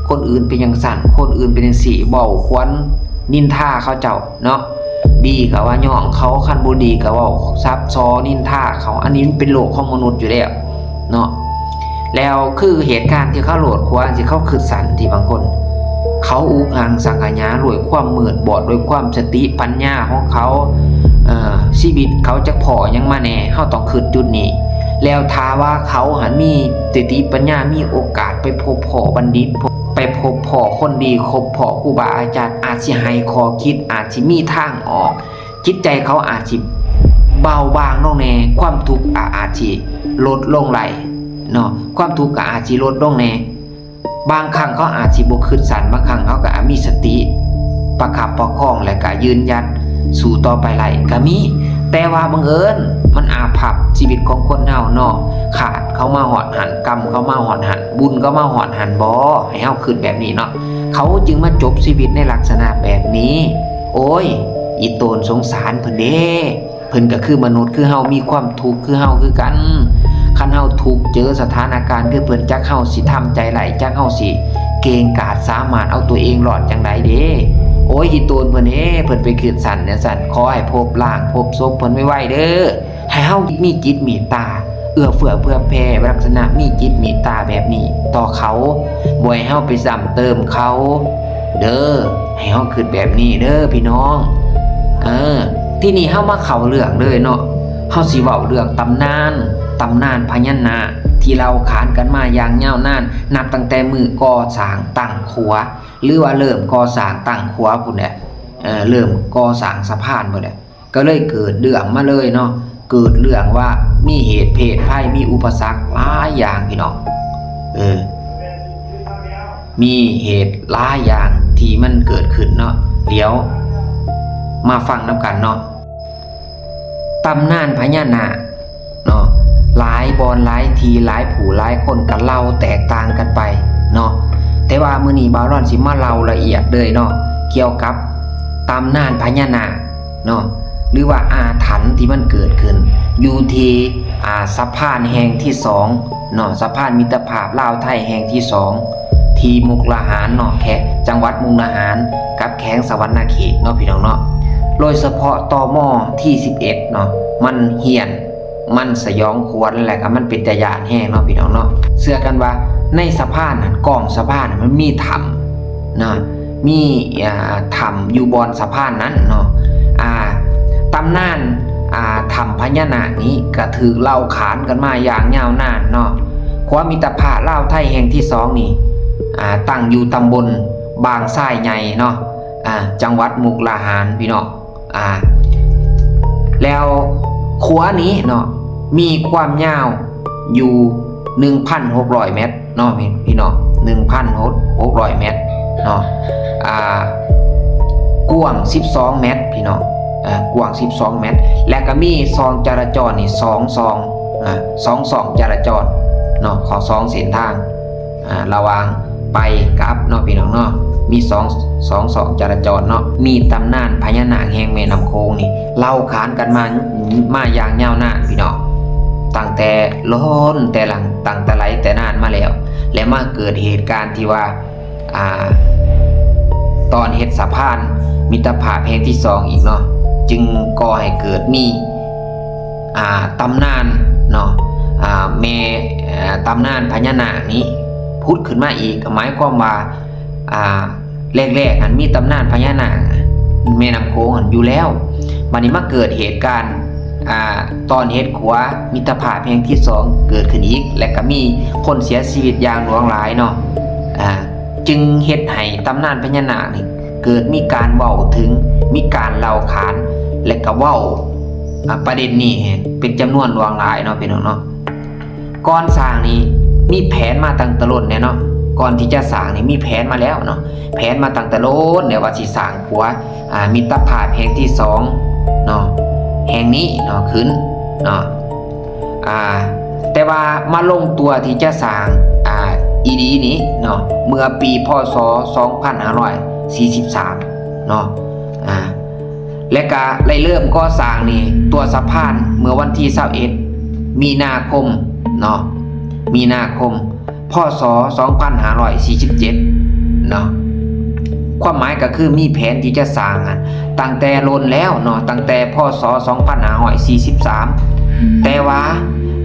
ຄົນອື່ນເປັນຈັ່ງຊັ້ນ, ຄົນອື່ນເປັນຈັ່ງຊີ້, ເວົ້າຂວັນ ນິນທາເຂົາເຈົ້າເນາະ, ດີກໍວ່າຍ້ອງເຂົາ, ຄັນບໍ່ດີກໍເວົ້າສັບສໍ້ນິນທາເຂົາ. ອັນນີ້ມັນເປັນໂລກຂອງມະນຸດຢູ່ແລ້ວເນາະ. ແລ້ວຄືເຫດການທີ່ເຂົາໂລດຂົວ ທີ່ເຂົາຄິດສັ້ນ ທີ່ບາງຄົນເຂົາອຸກຫັງສັງຂະຫຍາດ້ວຍຄວາມມືດບອດ, ດ້ວຍຄວາມສະຕິປັນຍາຂອງເຂົາ, ເອີ ຊີວິດເຂົາຈັກພໍ້ຫຍັງມາແດ່, ເຮົາຕ້ອງຄິດຈຸດນີ້. ແລ້ວຖ້າວ່າເຂົາຫັ້ນມີສະຕິປັນຍາ, ມີໂອກາດໄປພົບພໍ້ບັນດິດ, ໄປພົບພໍ້ຄົນດີ, ພົບພໍ້ຄູບາອາຈານ, ອາດຊິໃຫ້ຂໍ້ຄິດ, ອາດຊິມີທາງອອກ, ຈິດໃຈເຂົາອາດຊິເບົາບາງລົງແດ່, ຄວາມທຸກອາດຊິລົດລົງໄດ້ເນາະ, ຄວາມທຸກກໍອາດຊິລົດລົງແດ່. ບາງຄັ້ງເຂົາອາດຊິບໍ່ຄິດສັ້ນ, ບາງຄັ້ງເຂົາກໍອາດມີສະຕິປະຄັບປະຄອງ ແລະ ກໍຢືນຢັດ ສູ້ຕໍ່ໄປໄດ້ກໍມີ. ແຕ່ວ່າບັງເອີນມັນອາພັບຊີວິດຂອງຄົນເຮົາເນາະ, ຄາດເຂົາມາຮອດຫັ້ນ, ກຳເຂົາມາຮອດຫັ້ນ, ບຸນເຂົາມາຮອດຫັ້ນບໍ, ໃຫ້ເຮົາຄິດແບບນີ້ເນາະ. ເຂົາຈຶ່ງມາຈົບຊີວິດໃນລັກສະນະແບບນີ້. ໂອ້ຍ ອີ່ໂຕນສົງສານເພິ່ນເດ້, ເພິ່ນກໍຄືມະນຸດຄືເຮົາ, ມີຄວາມທຸກຄືເຮົາຄືກັນ. ຄັນເຮົາທຸກເຈີສະຖານະການຄືເພິ່ນ, ຈັກເຮົາຊິທຳໃຈໄດ້, ຈັກເຮົາຊິເກັ່ງກາດສາມາດເອົາຕົວເອງລອດຈັ່ງໃດເດ້. ໂອ້ຍ ອີ່ໂຕນເພິ່ນເດ້, ເພິ່ນໄປຄິດສັ້ນຈັ່ງຊັ້ນ, ຂໍໃຫ້ພົບຮ່າງພົບສົບເພິ່ນໄວໆເດີ. ໃຫ້ເຮົາມີຈິດເມດຕາ ເອື້ອເຟື້ອເຜື່ອແຜ່, ລັກສະນະມີຈິດເມດຕາແບບນີ້ຕໍ່ເຂົາ, ບໍ່ໃຫ້ເຮົາໄປຊ້ຳເຕີມເຂົາເດີ. ໃຫ້ເຮົາຄິດແບບນີ້ເດີພີ່ນ້ອງ. ເອີ ທີນີ້ເຮົາມາເຂົ້າເລື່ອງເລີຍເນາະ, ເຮົາຊິເວົ້າເລື່ອງຕຳນານ, ຕຳນານພະຍານາກທີ່ເລົ່າຂານກັນມາຢ່າງຍາວນານ, ນັບຕັ້ງແຕ່ມື້ກໍ່ສ້າງຕັ້ງຂົວ ຫຼືວ່າເລີ່ມກໍ່ສ້າງຕັ້ງຂົວພຸ້ນແຫຼະ, ເອີ ເລີ່ມກໍ່ສ້າງສະພານພຸ້ນແຫຼະ. ກໍເລີຍເກີດເລື່ອງມາເລີຍເນາະ, ເກີດເລື່ອງວ່າມີເຫດເພດໄພ, ມີອຸປະສັກຫຼາຍຢ່າງພີ່ນ້ອງ. ເອີ ມີເຫດຫຼາຍຢ່າງທີ່ມັນເກີດຂຶ້ນເນາະ, ດຽວມາຟັງນຳກັນເນາະ. ຕຳນານພະຍານາກເນາະ, ຫຼາຍບ່ອນຫຼາຍທີ່, ຫຼາຍຜູ້ຫຼາຍຄົນກໍເລົ່າແຕກຕ່າງກັນໄປເນາະ, ແຕ່ວ່າມື້ນີ້ບ່າວລອນຊິມາເລົ່າລະອຽດເລີຍເນາະ, ກ່ຽວກັບຕຳນານພະຍານາກ ເນາະ ຫຼືວ່າອາຖັນທີ່ມັນເກີດຂຶ້ນຢູ່ທີ່ ອ່າ ສະພານແຫ່ງທີສອງເນາະ, ສະພານມິດຕະພາບລາວໄທແຫ່ງທີສອງ ທີ່ມຸກດາຫານເນາະ, ແຂວງ ຈັງຫວັດມຸກດາຫານ ກັບແຂວງສະຫວັນນະເຂດເນາະ ພີ່ນ້ອງເນາະ. ໂດຍສະເພາະ ຕມ ທີສິບເອັດເນາະ ມັນຫ້ຽນ ມັນສະຫຍອງຂວັນ ແລະກະມັນເປັນຕາຢ້ານແຮງເນາະ ພີ່ນ້ອງເນາະ. ເຊື່ອກັນວ່າໃນສະພານນັ້ນ ກ້ອງສະພານນັ້ນ ມັນມີຖ້ຳເນາະ ມີ ອ່າ ຖ້ຳຢູ່ບ່ອນສະພານນັ້ນເນາະ. ອ່າ ຕຳນານ ອ່າ ຖ້ຳພະຍານາກນີ້ກະຖືກເລົ່າຂານກັນມາຢ່າງຍາວນານເນາະ. ຂົວມິດຕະພາບລາວໄທແຫ່ງທີສອງນີ້ ອ່າ ຕັ້ງຢູ່ຕຳບົນບາງຊາຍໃຫຍ່ເນາະ ອ່າ ຈັງຫວັດມຸກດາຫານ ພີ່ນ້ອງ. ອ່າ ແລ້ວຂົວນີ້ເນາະ ມີຄວາມຍາວຢູ່ໜຶ່ງພັນຫົກຮ້ອຍແມັດເນາະ ພີ່ນ້ອງ, ໜຶ່ງພັນຫົກຮ້ອຍແມັດເນາະ. ອ່າ ກວ້າງສິບສອງແມັດ ພີ່ນ້ອງ, ອ່າ ກວ້າງສິບສອງແມັດ ແລະກະມີຊ່ອງຈະລາຈອນນີ້ສອງຊ່ອງ ອ່າ ສອງຊ່ອງຈະລາຈອນເນາະ, ຂອງສອງເສັ້ນທາງ ອ່າ ລະຫວ່າງໄປກັບເນາະ ພີ່ນ້ອງເນາະ, ມີສອງ ສອງຊ່ອງຈະລາຈອນເນາະ. ມີຕຳນານພະຍານາກແຫ່ງແມ່ນ້ຳໂຂງນີ້ເລົ່າຂານກັນມາ ມາຢ່າງຍາວນານ ພີ່ນ້ອງ, ຕັ້ງແຕ່ລ້ນແຕ່ຫຼັງ ຕັ້ງແຕ່ຫຼາຍແຕ່ນານມາແລ້ວ ແລະມາເກີດເຫດການທີ່ວ່າ ອ່າ ຕອນເຮັດສະພານມິດຕະພາບແຫ່ງທີສອງອີກເນາະ ຈຶ່ງກໍ່ໃຫ້ເກີດມີ ອ່າ ຕຳນານເນາະ ອ່າ ແມ່ ອ່າ ຕຳນານພະຍານາກນີ້ຜຸດຂຶ້ນມາອີກ. ກໍໝາຍຄວາມວ່າ ອ່າ ແລກໆຫັ້ນມີຕຳນານພະຍານາກແມ່ນ້ຳໂຂງຫັ້ນຢູ່ແລ້ວ, ບັດນີ້ມາເກີດເຫດການ ອ່າ ຕອນເຮັດຂົວມິດຕະພາບແຫ່ງທີສອງເກີດຂຶ້ນອີກ ແລະກໍມີຄົນເສຍຊີວິດຢ່າງຫຼວງຫຼາຍເນາະ. ອ່າ ຈຶ່ງເຮັດໃຫ້ຕຳນານພະຍານາກນີ້ເກີດມີການເວົ້າເຖິງ ມີການເລົ່າຂານ ແລະກະເວົ້າ ອ່າ ປະເດັນນີ້ເປັນຈຳນວນຫຼວງຫຼາຍເນາະ ພີ່ນ້ອງເນາະ. ກ່ອນສ້າງນີ້ມີແຜນມາຕັ້ງແຕ່ດົນແລ້ວເນາະ, ກ່ອນທີ່ຈະສ້າງນີ້ມີແຜນມາແລ້ວເນາະ, ແຜນມາຕັ້ງແຕ່ດົນແລ້ວວ່າຊິສ້າງຂົວ ອ່າ ມິດຕະພາບແຫ່ງທີສອງເນາະ ແຫ່ງນີ້ເນາະ ຂຶ້ນ ເນາະ ອ່າ ແຕ່ວ່າມາລົງຕົວທີ່ຈະສ້າງ ອ່າ ອີ່ດີນີ້ເນາະ ເມື່ອປີ ພ.ສ. ສອງພັນຫ້າຮ້ອຍສີ່ສິບສາມ ເນາະ ອ່າ ແລະກະໄດ້ເລີ່ມກໍ່ສ້າງນີ້ຕົວສະພານເມື່ອວັນທີ ຊາວເອັດ ມີນາຄົມເນາະ ມີນາຄົມ ພ.ສ. ສອງພັນຫ້າຮ້ອຍສີ່ສິບເຈັດ ເນາະ ຄວາມໝາຍກໍຄືມີແຜນທີ່ຈະສ້າງຫັ້ນຕັ້ງແຕ່ດົນແລ້ວເນາະ ຕັ້ງແຕ່ ພ.ສ. ສອງພັນຫ້າຮ້ອຍສີ່ສິບສາມ ແຕ່ວ່າ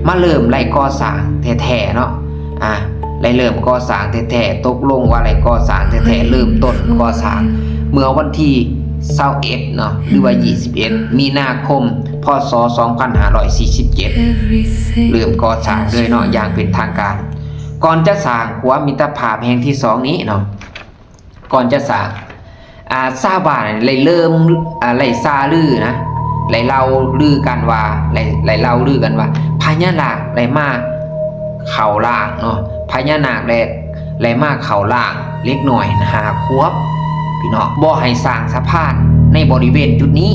ມາເລີ່ມໄດ້ກໍ່ສ້າງແທ້ໆເນາະ ອ່າ ໄດ້ເລີ່ມກໍ່ສ້າງແທ້ໆ ຕົກລົງວ່າໄດ້ກໍ່ສ້າງແທ້ໆ ເລີ່ມຕົ້ນກໍ່ສ້າງເມື່ອວັນທີ ຊາວເອັດ ເນາະ ຫຼືວ່າ ຊາວເອັດ ມີນາຄົມ ພ.ສ. ສອງພັນຫ້າຮ້ອຍສີ່ສິບເຈັດ ເລີ່ມກໍ່ສ້າງເລີຍເນາະ ຢ່າງເປັນທາງການ. ກ່ອນຈະສ້າງຂົວມິດຕະພາບແຫ່ງທີສອງນີ້ເນາະ ກ່ອນຈະສ້າງ ອ່າ ຊາວບ້ານໄດ້ເລີ່ມ ອ່າ ໄດ້ຊາລືນະ ໄດ້ເລົ່າລືກັນວ່າ ໄດ້ ໄດ້ເລົ່າລືກັນວ່າ ພະຍານາກໄດ້ມາເຂົ້າຮ່າງເນາະ ພະຍານາກໄດ້ ໄດ້ມາເຂົ້າຮ່າງເດັກນ້ອຍຫ້າຂວບ ພີ່ນ້ອງ ບໍ່ໃຫ້ສ້າງສະພານໃນບໍລິເວນຈຸດນີ້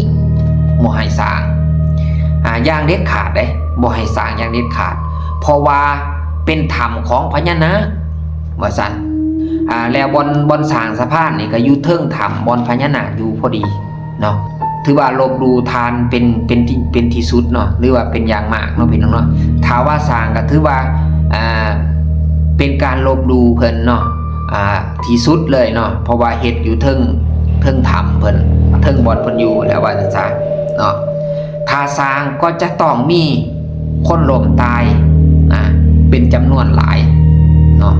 ບໍ່ໃຫ້ສ້າງ ອ່າ ຢ່າງເດັດຂາດເດ້ ບໍ່ໃຫ້ສ້າງຢ່າງເດັດຂາດ ເພາະວ່າເປັນຖ້ຳຂອງພະຍານາກ ວ່າຊັ້ນ ອ່າ ແລ້ວບ່ອນ ບ່ອນສ້າງສະພານນີ້ກໍຢູ່ເທິງຖ້ຳບ່ອນພະຍານາກຢູ່ພໍດີເນາະ ຖືວ່າລົບຫຼູ່ທ່ານເປັນ ເປັນທີ່ ເປັນທີ່ສຸດເນາະ ຫຼືວ່າເປັນຢ່າງມາກເນາະ ພີ່ນ້ອງເນາະ ຖ້າວ່າສ້າງກໍຖືວ່າ ອ່າ ເປັນການລົບຫຼູ່ເພິ່ນເນາະ ອ່າ ທີ່ສຸດເລີຍເນາະ ເພາະວ່າເຮັດຢູ່ເທິງ ເທິງຖ້ຳເພິ່ນ ເທິງບ່ອນເພິ່ນຢູ່ແລ້ວວ່າຊັ້ນຊະເນາະ ຖ້າສ້າງກໍຈະຕ້ອງມີຄົນລົ້ມຕາຍນະ ເປັນຈຳນວນຫຼາຍເນາະ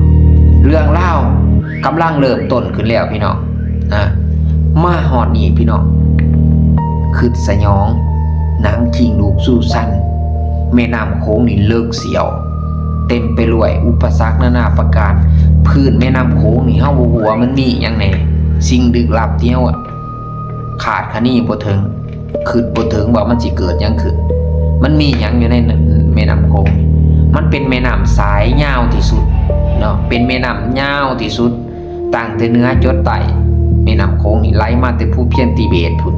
ເລື່ອງລາວກຳລັງເລີ່ມຕົ້ນຂຶ້ນແລ້ວ ພີ່ນ້ອງ ນະ ມາຮອດນີ້ ພີ່ນ້ອງ ຄຶດສະຫຍອງ ນາງຄິງລູກຊູຊັນ ແມ່ນ້ຳໂຂງນີ້ເລິກສຽວ ເຕັມໄປດ້ວຍອຸປະສັກນານາປະການ ພື້ນແມ່ນ້ຳໂຂງນີ້ ເຮົາບໍ່ຮູ້ວ່າມັນມີຫຍັງແດ່ ສິ່ງລຶກລັບທີ່ເຮົາຄາດຄະເນບໍ່ເຖິງ ຄຶດບໍ່ເຖິງວ່າມັນຊິເກີດຫຍັງຂຶ້ນ ມັນມີຫຍັງຢູ່ໃນແມ່ນ້ຳໂຂງນີ້ ມັນເປັນແມ່ນ້ຳສາຍຍາວທີ່ສຸດເນາະ ເປັນແມ່ນ້ຳຍາວທີ່ສຸດ ຕັ້ງແຕ່ເໜືອຈົດໃຕ້ ແມ່ນ້ຳໂຂງນີ້ໄຫຼມາແຕ່ພູພຽງຕິເບດພຸ້ນ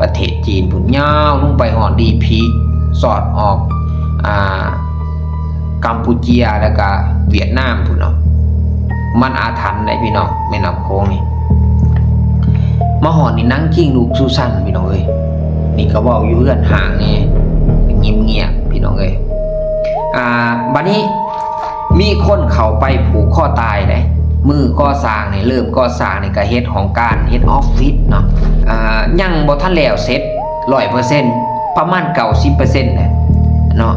ປະເທດຈີນພຸ້ນ ຍາວລົງໄປຮອດລີພີກ ສອດອອກ ອ່າ ກຳປູເຈຍ ແລ້ວກະຫວຽດນາມພຸ້ນເນາະ ມັນອາຖັນໃດ໋ ພີ່ນ້ອງ ແມ່ນ້ຳໂຂງນີ້ ມາຮອດນີ້ນາງຄິງລູກຊູຊັນ ພີ່ນ້ອງເອີຍ ນີ້ກໍເວົ້າຢູ່ເຮືອນຮ້າງແດ່ ງຽບໆ ພີ່ນ້ອງເອີຍ ອ່າ ບາດນີ້ ມີຄົນເຂົ້າໄປຜູກຄໍຕາຍເດ້ ມື້ກໍ່ສ້າງນີ້ ເລີ່ມກໍ່ສ້າງນີ້ກໍເຮັດຫ້ອງການ ເຮັດອອບຟິດເນາະ ອ່າ ຍັງບໍ່ທັນແລ້ວເສັດຮ້ອຍເປີເຊັນ ປະມານເກົ້າສິບເປີເຊັນແຫຼະເນາະ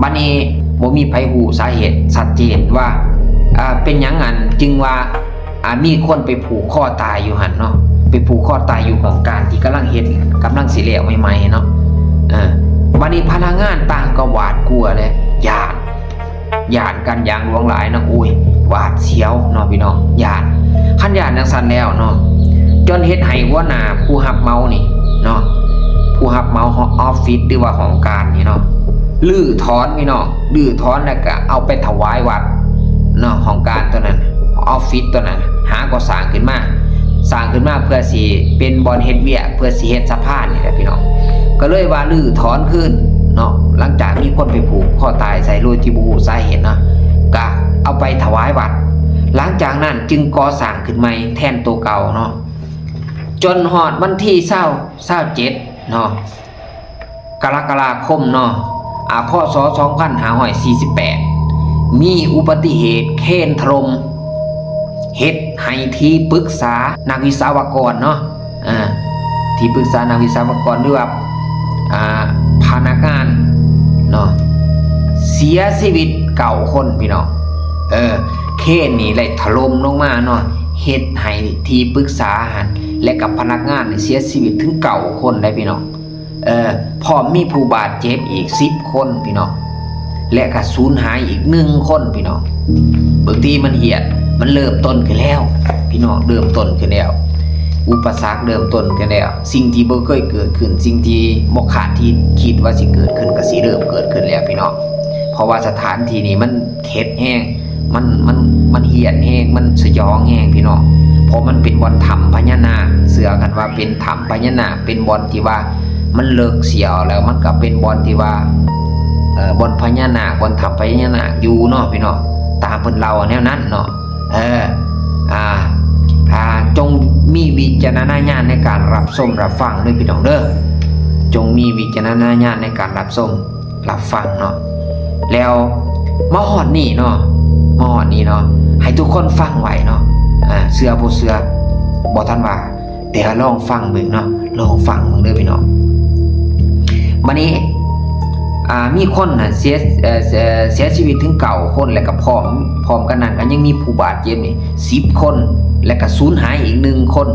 ບາດນີ້ບໍ່ມີໃຜຮູ້ສາເຫດຊັດເຈນວ່າ ອ່າ ເປັນຫຍັງອັນຈຶ່ງວ່າ ອ່າ ມີຄົນໄປຜູກຄໍຕາຍຢູ່ຫັ້ນເນາະ ໄປຜູກຄໍຕາຍຢູ່ຫ້ອງການທີ່ກຳລັງເຮັດ ກຳລັງຊິແລ້ວໃໝ່ໆເນາະ ເອີ ບາດນີ້ພະນັກງານຕ່າງກໍຫວາດກົວແຫຼະ ຢ້ານ ຢ້ານກັນຢ່າງຫຼວງຫຼາຍເນາະ ໂອ້ຍ ຫວາດສຽວເນາະ ພີ່ນ້ອງ ຢ້ານ ຄັນຢ້ານຈັ່ງຊັ້ນແລ້ວເນາະ ຈົນເຮັດໃຫ້ຫົວໜ້າຜູ້ຮັບເໝົານີ້ເນາະ ຜູ້ຮັບເໝົາອອບຟິດ ຫຼືວ່າຫ້ອງການນີ້ເນາະ ຮື້ຖອນ ພີ່ນ້ອງ ຮື້ຖອນແລ້ວກະເອົາໄປຖວາຍວັດເນາະ ຫ້ອງການຕົວນັ້ນ ອອບຟິດຕົວນັ້ນ ຫາກໍ່ສ້າງຂຶ້ນມາ ສ້າງຂຶ້ນມາເພື່ອຊິເປັນບ່ອນເຮັດວຽກ ເພື່ອຊິເຮັດສະພານນີ້ແຫຼະ ພີ່ນ້ອງ ກໍເລີຍວ່າຮື້ຖອນຄືນເນາະ ຫຼັງຈາກມີຄົນໄປຜູກຄໍຕາຍໃສ່ໂດຍທີ່ບໍ່ຮູ້ສາເຫດເນາະ ກະເອົາໄປຖວາຍວັດ ຫຼັງຈາກນັ້ນຈຶ່ງກໍ່ສ້າງຂຶ້ນໃໝ່ແທນໂຕເກົ່າເນາະ ຈົນຮອດວັນທີ ຊາວ ຊາວເຈັດເນາະ ກໍລະກະລາຄົມເນາະ ອາ ພ.ສ. ສອງພັນຫ້າຮ້ອຍສີ່ສິບແປດ ມີອຸບັດຕິເຫດເຄນຖະຫຼົ່ມ ເຮັດໃຫ້ທີ່ປຶກສານັກວິສະວະກອນເນາະ ເອີ ທີ່ປຶກສານັກວິສະວະກອນ ຫຼືວ່າ ອ່າ ພະນັກງານເນາະ ເສຍຊີວິດເກົ້າຄົນ ພີ່ນ້ອງ ເອີ ເຄນນີ້ໄດ້ຖະຫຼົ່ມລົງມາເນາະ ເຮັດໃຫ້ທີ່ປຶກສາຫັ້ນ ແລະ ກັບພະນັກງານນີ້ເສຍຊີວິດເຖິງເກົ້າຄົນໄດ໋ ພີ່ນ້ອງ ເອີ ພ້ອມມີຜູ້ບາດເຈັບອີກສິບຄົນ ພີ່ນ້ອງ ແລະກະສູນຫາຍອີກໜຶ່ງຄົນ ພີ່ນ້ອງ ເບິ່ງຕິ ມັນຫຽດ ມັນເລີ່ມຕົ້ນຂຶ້ນແລ້ວ ພີ່ນ້ອງ ເລີ່ມຕົ້ນຂຶ້ນແລ້ວ ອຸປະສັກເລີ່ມຕົ້ນຂຶ້ນແລ້ວ ສິ່ງທີ່ບໍ່ເຄີຍເກີດຂຶ້ນ ສິ່ງທີ່ບໍ່ຄາດທີ່ຄິດວ່າຊິເກີດຂຶ້ນ ກະຊິເລີ່ມເກີດຂຶ້ນແລ້ວ ພີ່ນ້ອງ ເພາະວ່າສະຖານທີ່ນີ້ມັນເຂດແຮງ ມັນ ມັນ ມັນຫຽນແຮງ ມັນສະຫຍອງແຮງ ພີ່ນ້ອງ ເພາະມັນເປັນບ່ອນຖ້ຳພະຍານາກ ເຊື່ອກັນວ່າເປັນຖ້ຳພະຍານາກ ເປັນບ່ອນທີ່ວ່າ ມັນເລິກສຽວ ແລ້ວມັນກໍເປັນບ່ອນທີ່ວ່າ ເອີ ບ່ອນພະຍານາກ ບ່ອນຖ້ຳພະຍານາກຢູ່ເນາະພີ່ນ້ອງ ຕາມເພິ່ນເລົ່າແນວນັ້ນເນາະ. ເອີ ອ່າ ອ່າ ຈົ່ງມີວິຈາລະນະຍານໃນການຮັບຊົມຮັບຟັງເດີພີ່ນ້ອງເດີ ຈົ່ງມີວິຈາລະນະຍານໃນການຮັບຊົມ ຮັບຟັງເນາະ. ແລ້ວມາຮອດນີ້ເນາະ ມາຮອດນີ້ເນາະ ໃຫ້ທຸກຄົນຟັງໄວ້ເນາະ ອ່າ ເຊື່ອບໍ່ເຊື່ອບໍ່ທັນວ່າ ແຕ່ລອງຟັງເບິ່ງເນາະ ລອງຟັງເບິ່ງເດີພີ່ນ້ອງ. ບັດນີ້ ອ່າ ມີຄົນນະເສຍ ເອີ ເສຍ ເສຍຊີວິດເຖິງເກົ້າຄົນ ແລ້ວກໍພ້ອມ ພ້ອມກັນນັ້ນກໍຍັງມີຜູ້ບາດເຈັບນີ້ສິບຄົນ ແລ້ວກໍສູນຫາຍອີກໜຶ່ງຄົນ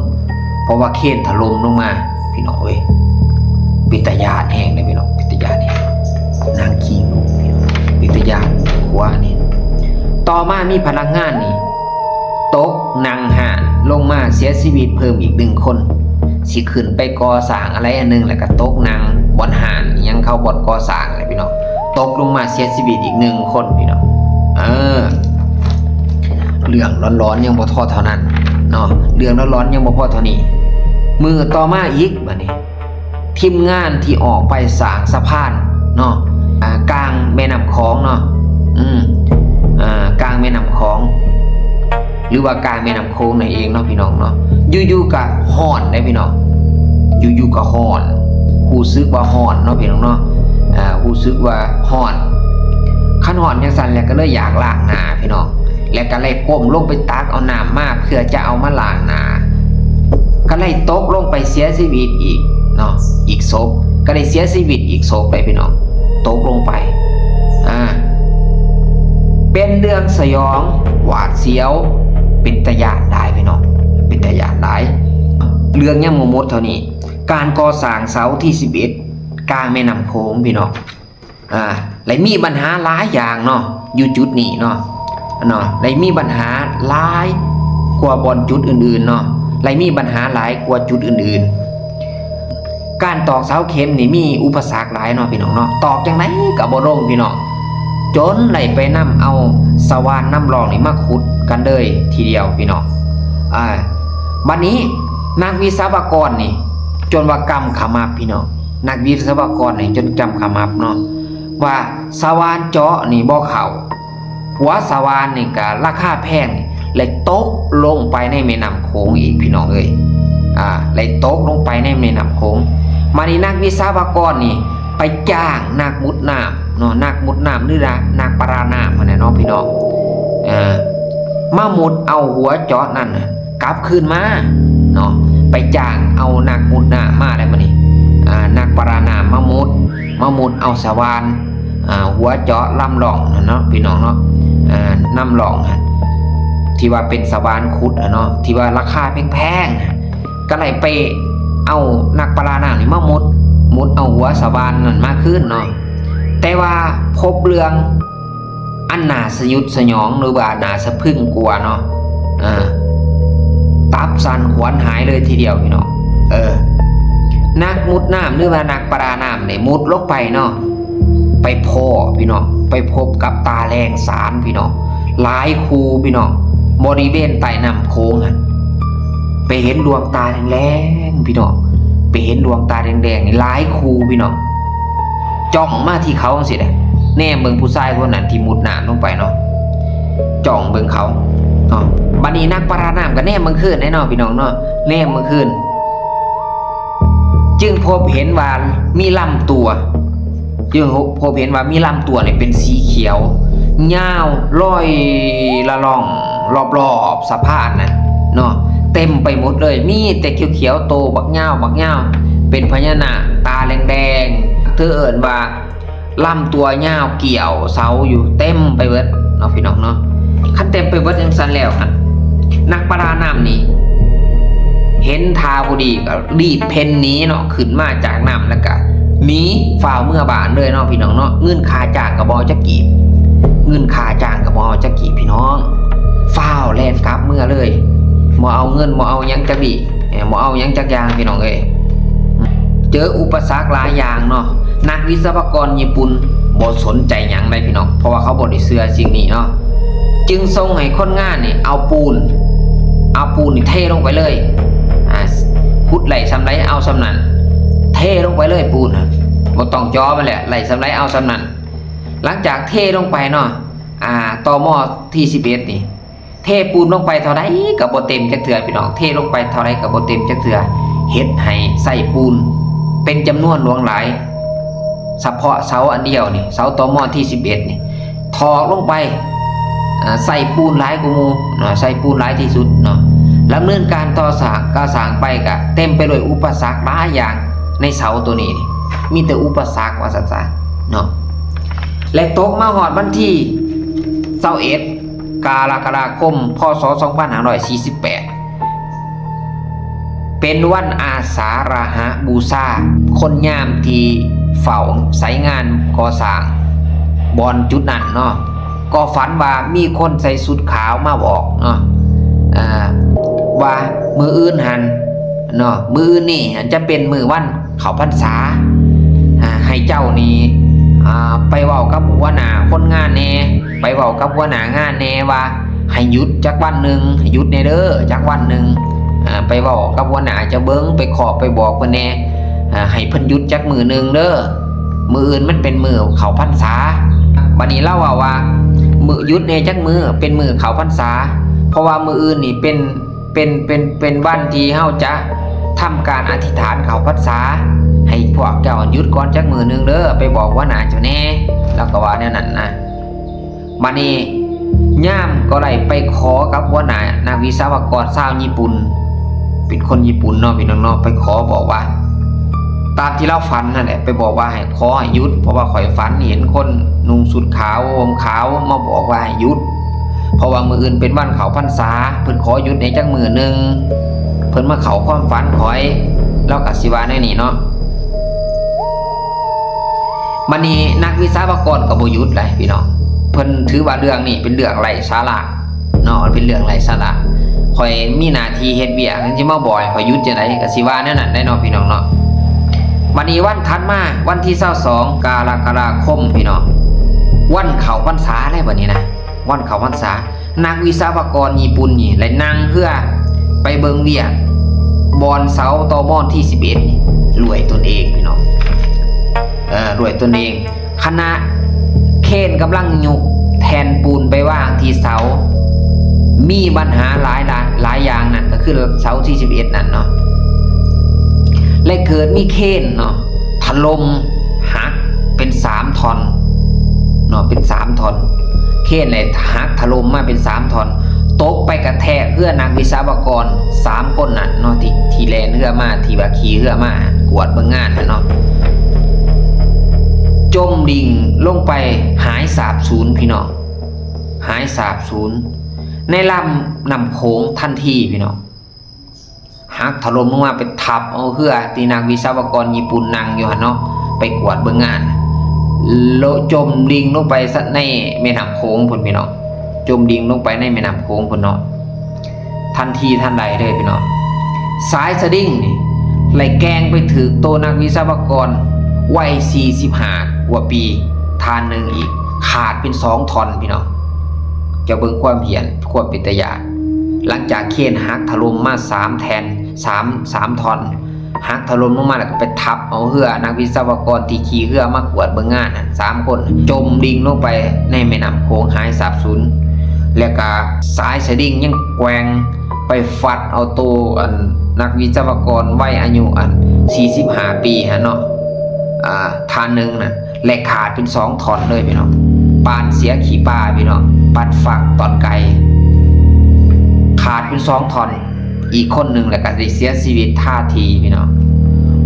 ເພາະວ່າເຄນຖະຫຼົ່ມລົງມາ. ພີ່ນ້ອງເອີຍ ເປັນຕາຢ້ານແຮງເດ້ພີ່ນ້ອງ ເປັນຕາຢ້ານແຮງ ນາງຂີ້ງູ ເປັນຕາຢ້ານຂວານີ້. ຕໍ່ມາມີພະນັກງານນີ້ຕົກນັ່ງຮ້ານລົງມາເສຍຊີວິດເພີ່ມອີກໜຶ່ງຄົນ ຊິຂຶ້ນໄປກໍ່ສ້າງອະໄລອັນໜຶ່ງ ແລ້ວກໍຕົກນັ່ງບ່ອນຮ້ານອີ່ຫຍັງເຂົາ ບ່ອນກໍ່ສ້າງແຫຼະພີ່ນ້ອງ ຕົກລົງມາເສຍຊີວິດອີກໜຶ່ງຄົນພີ່ນ້ອງ. ເອີ ເລື່ອງຫຼອນໆຍັງບໍ່ພໍເທົ່ານັ້ນເນາະ ເລື່ອງຫຼອນໆຍັງບໍ່ພໍເທົ່ານີ້ ມື້ຕໍ່ມາອີກ ບັດນີ້ ທີມງານທີ່ອອກໄປສ້າງສະພານເນາະ ອ່າ ກາງແມ່ນ້ຳຂອງເນາະ ອືມ ອ່າ ກາງແມ່ນ້ຳຂອງ ຫຼືວ່າກາງແມ່ນ້ຳໂຂງນັ້ນເອງເນາະພີ່ນ້ອງເນາະ ຢູ່ໆກໍຮ້ອນເດ້ພີ່ນ້ອງ ຢູ່ໆກໍຮ້ອນ ຮູ້ສຶກວ່າຮ້ອນເນາະພີ່ນ້ອງເນາະ ອ່າ ຮູ້ສຶກວ່າຮ້ອນ ຄັນຮ້ອນຈັ່ງຊັ້ນແລ້ວກໍເລີຍຢາກລ້າງໜ້າພີ່ນ້ອງ ແລ້ວກໍໄດ້ກົ້ມລົງໄປຕັກເອົານ້ຳມາເພື່ອຈະເອົາມາລ້າງໜ້າ ກໍໄດ້ຕົກລົງໄປເສຍຊີວິດອີກເນາະ ອີກສົບ ກໍໄດ້ເສຍຊີວິດອີກສົບໄປພີ່ນ້ອງ ຕົກລົງໄປ ອ່າ ເປັນເລື່ອງສະຫຍອງຫວາດສຽວ ເປັນຕາຢ້ານຫຼາຍພີ່ນ້ອງ ເປັນຕາຢ້ານຫຼາຍ. ເລື່ອງຍັງບໍ່ໝົດເທົ່ານີ້ ການກໍ່ສ້າງເສົາທີສິບເອັດ ກາງແມ່ນ້ຳໂຂງພີ່ນ້ອງ ອ່າ ໄດ້ມີບັນຫາຫຼາຍຢ່າງເນາະ ຢູ່ຈຸດນີ້ເນາະ ເນາະ ໄດ້ມີບັນຫາຫຼາຍກວ່າບ່ອນຈຸດອື່ນໆເນາະ ໄດ້ມີບັນຫາຫຼາຍກວ່າຈຸດອື່ນໆ. ການຕອກເສົາເຂັມນີ້ມີອຸປະສັກຫຼາຍເນາະພີ່ນ້ອງເນາະ ຕອກຈັ່ງໃດກໍບໍ່ລົງພີ່ນ້ອງ ຈົນໄດ້ໄປນຳເອົາສະຫວ່ານນຳຮ່ອງນີ້ມາຂຸດກັນເລີຍທີດຽວພີ່ນ້ອງ. ອ່າ ບັດນີ້ນັກວິສະວະກອນນີ້ຈົນວ່າກຳຂະໝັບພີ່ນ້ອງ ນັກວິສະວະກອນນີ້ຈົນກຳຂະໝັບເນາະ ວ່າສະຫວ່ານເຈາະນີ້ບໍ່ເຂົ້າ ຫົວສະຫວ່ານນີ້ກະລາຄາແພງ ແລະ ຕົກລົງໄປໃນແມ່ນ້ຳໂຂງອີກພີ່ນ້ອງເອີຍ ອ່າ ໄດ້ຕົກລົງໄປໃນແມ່ນ້ຳໂຂງ. ມານີ້ນັກວິສະວະກອນນີ້ໄປຈ້າງນັກມຸດນ້ຳເນາະ ນັກມຸດນ້ຳ ຫຼືວ່ານັກປະດານ້ຳຫັ້ນແຫຼະເນາະພີ່ນ້ອງ ເອີ ມາມຸດເອົາຫົວເຈາະນັ້ນ ກັບຄືນມາເນາະ ໄປຈ້າງເອົານັກມຸດນ້ຳມາແລ້ວ ມານີ້ ອ່າ ນັກປະດານ້ຳມາມຸດ ມາມຸດເອົາສະຫວ່ານ ອ່າ ຫົວເຈາະລຳຮ່ອງຫັ້ນເນາະ ພີ່ນ້ອງເນາະ ອ່າ ນຳຮ່ອງຫັ້ນ ທີ່ວ່າເປັນສະຫວ່ານຂຸດຫັ້ນເນາະ ທີ່ວ່າລາຄາແພງໆ ກໍໄດ້ໄປເອົານັກປະດານ້ຳນີ້ມາມຸດ ມຸດເອົາຫົວສະຫວ່ານນັ້ນມາຄືນເນາະ ແຕ່ວ່າພົບເລື່ອງ ອັນໜ້າສະຫຍຸດສະຫຍອງ ຫຼືວ່າໜ້າສະພຶງກວ່າເນາະ ເອີ ຕັບສັ່ນຂວັນຫາຍເລີຍທີດຽວພີ່ນ້ອງ ເອີ ນັກມຸດນ້ຳ ຫຼືວ່ານັກປະດານ້ຳໄດ້ມຸດລົງໄປເນາະ ໄປພໍ້ພີ່ນ້ອງ ໄປພົບກັບຕາແລງສານພີ່ນ້ອງ ຫຼາຍຄູ່ພີ່ນ້ອງ ບໍລິເວນໃຕ້ນ້ຳໂຂງຫັ້ນ ໄປເຫັນດວງຕາແດງໆ ພີ່ນ້ອງ ໄປເຫັນດວງຕາແດງໆ ນີ້ຫຼາຍຄູ່ພີ່ນ້ອງ ຈ້ອງມາທີ່ເຂົາຈັ່ງຊີ້ແຫຼະ ແນມເບິ່ງຜູ້ຊາຍຄົນນັ້ນທີ່ມຸດນ້ຳລົງໄປເນາະ ຈ້ອງເບິ່ງເຂົາເນາະ. ບັດນີ້ນັກປະດານ້ຳກໍແນມເບິ່ງຄືນແດ່ເນາະ ພີ່ນ້ອງເນາະ ແນມເບິ່ງຄືນ ຈຶ່ງພົບເຫັນວ່າມີລຳຕົວ ຈຶ່ງພົບເຫັນວ່າມີລຳຕົວນີ້ເປັນສີຂຽວ ຍາວລອຍລະລ່ອງລອບໆສະພານນັ້ນເນາະ ເຕັມໄປໝົດເລີຍ ມີແຕ່ຂຽວໆ ໂຕບັກຍາວບັກຍາວ ເປັນພະຍານາກຕາແດງໆ ຖືເອີ້ນວ່າ ລຳຕົວຍາວກ່ຽວເສົາຢູ່ເຕັມໄປເບິດເນາະ ພີ່ນ້ອງເນາະ. ຄັນເຕັມໄປເບິດຈັ່ງຊັ້ນແລ້ວຫັ້ນ ນັກປະດານ້ຳນີ້ເຫັນທ່າບໍ່ດີກໍລີບເພນໜີເນາະ ຂຶ້ນມາຈາກນ້ຳແລ້ວກໍໜີ ຟ້າວເມືອບ້ານເລີຍເນາະ ພີ່ນ້ອງເນາະ. ເງິນຄ່າຈ້າງກໍບໍ່ເອົາຈັກກີບ ເງິນຄ່າຈ້າງກໍບໍ່ເອົາຈັກກີບ ພີ່ນ້ອງ ຟ້າວແລ່ນກັບເມືອເລີຍ ບໍ່ເອົາເງິນ ບໍ່ເອົາຫຍັງຈັກບີ ບໍ່ເອົາຫຍັງຈັກຢ່າງ ພີ່ນ້ອງເອີຍ. ເຈີອຸປະສັກຫຼາຍຢ່າງເນາະ ນັກວິສະວະກອນຍີ່ປຸ່ນບໍ່ສົນໃຈຫຍັງໃດ໋ ພີ່ນ້ອງ ເພາະວ່າເຂົາບໍ່ໄດ້ເຊື່ອສິ່ງນີ້ເນາະ ຈຶ່ງສົ່ງໃຫ້ຄົນງານນີ້ເອົາປູນ ເອົາປູນນີ້ເທລົງໄປເລີຍ ອາ ຂຸດໄດ້ສ່ຳໃດເອົາສ່ຳນັ້ນ ເທ ເທລົງໄປເລີຍປູນນະ ບໍ່ຕ້ອງເຈາະມັນແຫຼະ ໄດ້ສ່ຳໃດເອົາສ່ຳນັ້ນ. ຫຼັງຈາກເທລົງໄປເນາະ ອ່າ ຕມ ທີສິບເອັດນີ້ ເທປູນລົງໄປເທົ່າໃດກໍບໍ່ເຕັມຈັກເທື່ອພີ່ນ້ອງ ເທລົງໄປເທົ່າໃດກໍບໍ່ເຕັມຈັກເທື່ອ ເຮັດໃຫ້ໃຊ້ປູນເປັນຈຳນວນຫຼວງຫຼາຍ. ສະເພາະເສົາອັນດຽວນີ້ ເສົາ ຕມ ທີສິບເອັດນີ້ ຖອກລົງໄປ ອາ ໃສ່ປູນຫຼາຍກວ່າໝູ່ເນາະ ໃສ່ປູນຫຼາຍທີ່ສຸດເນາະ. ດຳເນີນການກໍ່ສ້າງ ກໍ່ສ້າງໄປກະເຕັມໄປດ້ວຍອຸປະສັກຫຼາຍຢ່າງໃນເສົາໂຕນີ້ ມີແຕ່ອຸປະສັກວ່າຊັ້ນຊະເນາະ. ແລະ ຕົກມາຮອດວັນທີຊາວເອັດ ກະລະກະດາຄົມ ພ.ສ. ສອງພັນຫ້າຮ້ອຍສີ່ສິບແປດ ເປັນວັນອາສາລະຫະບູຊາ, ຄົນຍາມທີ່ເຝົ້າໃສງານກໍ່ສ້າງບ່ອນຈຸດນັ້ນເນາະ ກໍຝັນວ່າມີຄົນໃສ່ຊຸດຂາວມາບອກເນາະ ເອີ ວ່າມື້ອື່ນຫັ້ນເນາະ ມື້ອື່ນນີ້ຫັ້ນຈະເປັນມື້ວັນເຂົ້າພັນສາ ອາ ໃຫ້ເຈົ້ານີ້ ອາ ໄປເວົ້າກັບຫົວໜ້າຄົນງານແດ່ ໄປເວົ້າກັບຫົວໜ້າງານແດ່ວ່າ ໃຫ້ຢຸດຈັກວັນໜຶ່ງ ໃຫ້ຢຸດແດ່ເດີ ຈັກວັນໜຶ່ງ ອາ ໄປເວົ້າກັບຫົວໜ້າເຈົ້າເບິ່ງ ໄປເຄາະໄປບອກເພິ່ນແດ່ ອາ ໃຫ້ເພິ່ນຢຸດຈັກມື້ໜຶ່ງເດີ ມື້ອື່ນມັນເປັນມື້ເຂົ້າພັນສາ. ບັດນີ້ລາວເວົ້າວ່າ ມື້ຢຸດແດ່ຈັກມື້ ເປັນມື້ເຂົ້າພັນສາ ເພາະວ່າມື້ອື່ນນີ້ເປັນ ເປັນ ເປັນ ເປັນວັນທີ່ເຮົາຈະທຳການອະທິຖານເຂົ້າພັນສາ ໃຫ້ພວກເຈົ້າຢຸດກ່ອນຈັກມື້ໜຶ່ງເດີ ໄປບອກຫົວໜ້າເຈົ້າແດ່ ລາວກໍວ່າແນວນັ້ນນະ. ບັດນີ້ຍາມກໍໄດ້ໄປຂໍກັບຫົວໜ້ານັກວິສະວະກອນຊາວຍີ່ປຸ່ນ ເປັນຄົນຍີ່ປຸ່ນເນາະ ພີ່ນ້ອງເນາະ ໄປຂໍບອກວ່າ ຕາມທີ່ລາວຝັນນັ້ນແຫຼະ ໄປບອກວ່າໃຫ້ ຂໍໃຫ້ຢຸດ ເພາະວ່າຂ້ອຍຝັນເຫັນຄົນນຸ່ງຊຸດຂາວ ຫົ່ມຂາວ ມາບອກວ່າໃຫ້ຢຸດ ເພາະວ່າມື້ອື່ນເປັນວັນເຂົ້າພັນສາ ເພິ່ນຂໍຢຸດແດ່ຈັກມື້ໜຶ່ງ ເພິ່ນມາເຂົ້າຄວາມຝັນຂ້ອຍ ລາວກໍຊິວ່າແນວນີ້ເນາະ. ບັດນີ້ນັກວິສາວະກອນກໍບໍ່ຢຸດໃດ໋ພີ່ນ້ອງ ເພິ່ນຖືວ່າເລື່ອງນີ້ເປັນເລື່ອງໄຮ້ສາລະເນາະ ເປັນເລື່ອງໄຮ້ສາລະ ຂ້ອຍມີໜ້າທີ່ເຮັດວຽກ ຍັງຊິມາບອກໃຫ້ຂ້ອຍຢຸດຈັ່ງໃດ ກໍຊິວ່າແນວນັ້ນໄດ໋ເນາະ ພີ່ນ້ອງເນາະ. ບັດນີ້ວັນຖັດມາ ວັນທີຊາວສອງ ກະລະກະດາຄົມ ພີ່ນ້ອງ ວັນເຂົ້າພັນສາແລ້ວບັດນີ້ນະ ວັນເຂົ້າພັນສາ ນັກວິສາວະກອນຍີ່ປຸ່ນນີ້ໄດ້ນັ່ງເຮືອໄປເບິ່ງວຽກບ່ອນເສົາ ຕມ ທີສິບເອັດນີ້ ດ້ວຍຕົນເອງ ພີ່ນ້ອງ ເອີ ດ້ວຍຕົນເອງ ຂະນະເຄນກຳລັງຍົກແຜ່ນປູນໄປວາງທີ່ເສົາ ມີບັນຫາຫຼາຍ ຫຼາຍ ຫຼາຍຢ່າງ ນັ້ນກໍຄືເສົາທີສິບເອັດນັ້ນເນາະ ແລະ ເກີດມີເຄນເນາະ ຖະຫຼົ່ມຫັກເປັນສາມທ່ອນເນາະ ເປັນສາມທ່ອນ ເຄນແຫຼະຫັກຖະຫຼົ່ມມາເປັນສາມທ່ອນ ຕົກໄປກະແທກເຮືອນັກວິສາວະກອນສາມຄົນນັ້ນເນາະ ທີ່ ທີ່ແລ່ນເຮືອມາ ທີ່ວ່າຂີ່ເຮືອມາກວດເບິ່ງງານຫັ້ນເນາະ ຈົມດິ້ງລົງໄປຫາຍສາບສູນ ພີ່ນ້ອງ ຫາຍສາບສູນໃນລຳນ້ຳໂຂງທັນທີ ພີ່ນ້ອງ. ຫັກຖະຫຼົ່ມລົງມາໄປທັບເອົາເຮືອທີ່ນັກວິສາວະກອນຍີ່ປຸ່ນນັ່ງຢູ່ຫັ້ນເນາະ ໄປກວດເບິ່ງງານ ໂລະ ຈົມດິ້ງລົງໄປໃນແມ່ນ້ຳໂຂງພຸ້ນ ພີ່ນ້ອງ ຈົມດິ້ງລົງໄປໃນແມ່ນ້ຳໂຂງພຸ້ນເນາະ ທັນທີທັນໃດເລີຍ ພີ່ນ້ອງ. ສາຍສະດິ້ງນີ້ໄດ້ແກ່ງໄປຖືກໂຕນັກວິສາວະກອນໄວສີ່ສິບຫ້າກວ່າປີທ່ານໜຶ່ງອີກ ຂາດເປັນສອງທ່ອນ ພີ່ນ້ອງ ເຈົ້າເບິ່ງຄວາມຫ້ຽນ ຄວາມເປັນຕາຢ້ານ. ຫຼັງຈາກເຄນຫັກຖະຫຼົ່ມມາສາມແທ່ນ ສາມ ສາມທ່ອນ ຫັກຖະຫຼົ່ມລົງມາ ແລ້ວກໍໄປທັບເອົາເຮືອນັກວິສາວະກອນທີ່ຂີ່ເຮືອມາກວດເບິ່ງງານນັ້ນສາມຄົນ ຈົມດິ້ງລົງໄປໃນແມ່ນ້ຳໂຂງຫາຍສາບສູນ ແລ້ວກໍສາຍສະດິ້ງຍັງແກວ່ງໄປຟັດເອົາໂຕ ອັນ ນັກວິສາວະກອນໄວອາຍຸ ອັນ ສີ່ສິບຫ້າປີຫັ້ນເນາະ ອາ ທ່ານໜຶ່ງນັ້ນ ແລະ ຂາດເປັນສອງທ່ອນເລີຍ ພີ່ນ້ອງ ປານເສືອຂີ້ປ່າ ພີ່ນ້ອງ ປານຝັກຕອນໄກ່ ຂາດເປັນສອງທ່ອນ ອີກຄົນໜຶ່ງ ແລ້ວກໍໄດ້ເສຍຊີວິດຄາທີ່ ພີ່ນ້ອງ.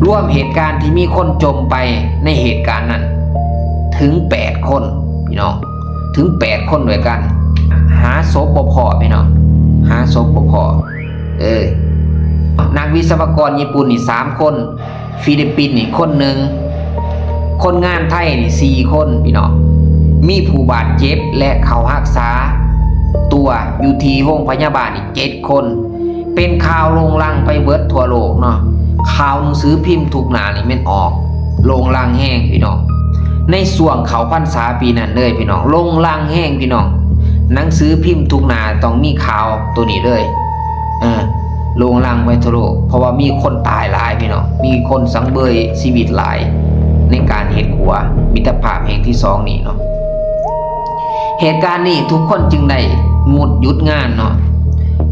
ລວມເຫດການທີ່ມີຄົນຈົມໄປໃນເຫດການນັ້ນເຖິງແປດຄົນ ພີ່ນ້ອງ ເຖິງແປດຄົນດ້ວຍກັນ ຫາສົບບໍ່ພໍ ພີ່ນ້ອງ ຫາສົບບໍ່ພໍ ເອີ ນັກວິສາວະກອນຍີ່ປຸ່ນນີ້ສາມຄົນ ຟີລິບປິນນີ້ຄົນໜຶ່ງ ຄົນງານໄທນີ້ສີ່ຄົນ ພີ່ນ້ອງ ມີຜູ້ບາດເຈັບ ແລະ ເຂົ້າຮັກສາຕົວຢູ່ທີ່ໂຮງພະຍາບານນີ້ເຈັດຄົນ ເປັນຂ່າວໂດ່ງດັງໄປເບິດທົ່ວໂລກເນາະ ຂ່າວໜັງສືພິມທຸກໜ້ານີ້ແມ່ນອອກໂດ່ງດັງແຮງ ພີ່ນ້ອງ ໃນຊ່ວງເຂົ້າພັນສາປີນັ້ນເລີຍ ພີ່ນ້ອງ ໂດ່ງດັງແຮງ ພີ່ນ້ອງ ໜັງສືພິມທຸກໜ້າຕ້ອງມີຂ່າວໂຕນີ້ເລີຍ ເອີ ໂລ່ງລາງໄປທົ່ວໂລກ ເພາະວ່າມີຄົນຕາຍຫຼາຍພີ່ນ້ອງ, ມີຄົນສັງເຫວີຍຊີວິດຫຼາຍໃນການເຮັດຂົວມິດຕະພາບແຫ່ງທີສອງນີ້ເນາະ. ເຫດການນີ້ທຸກຄົນຈຶ່ງໄດ້ງົດຢຸດງານເນາະ.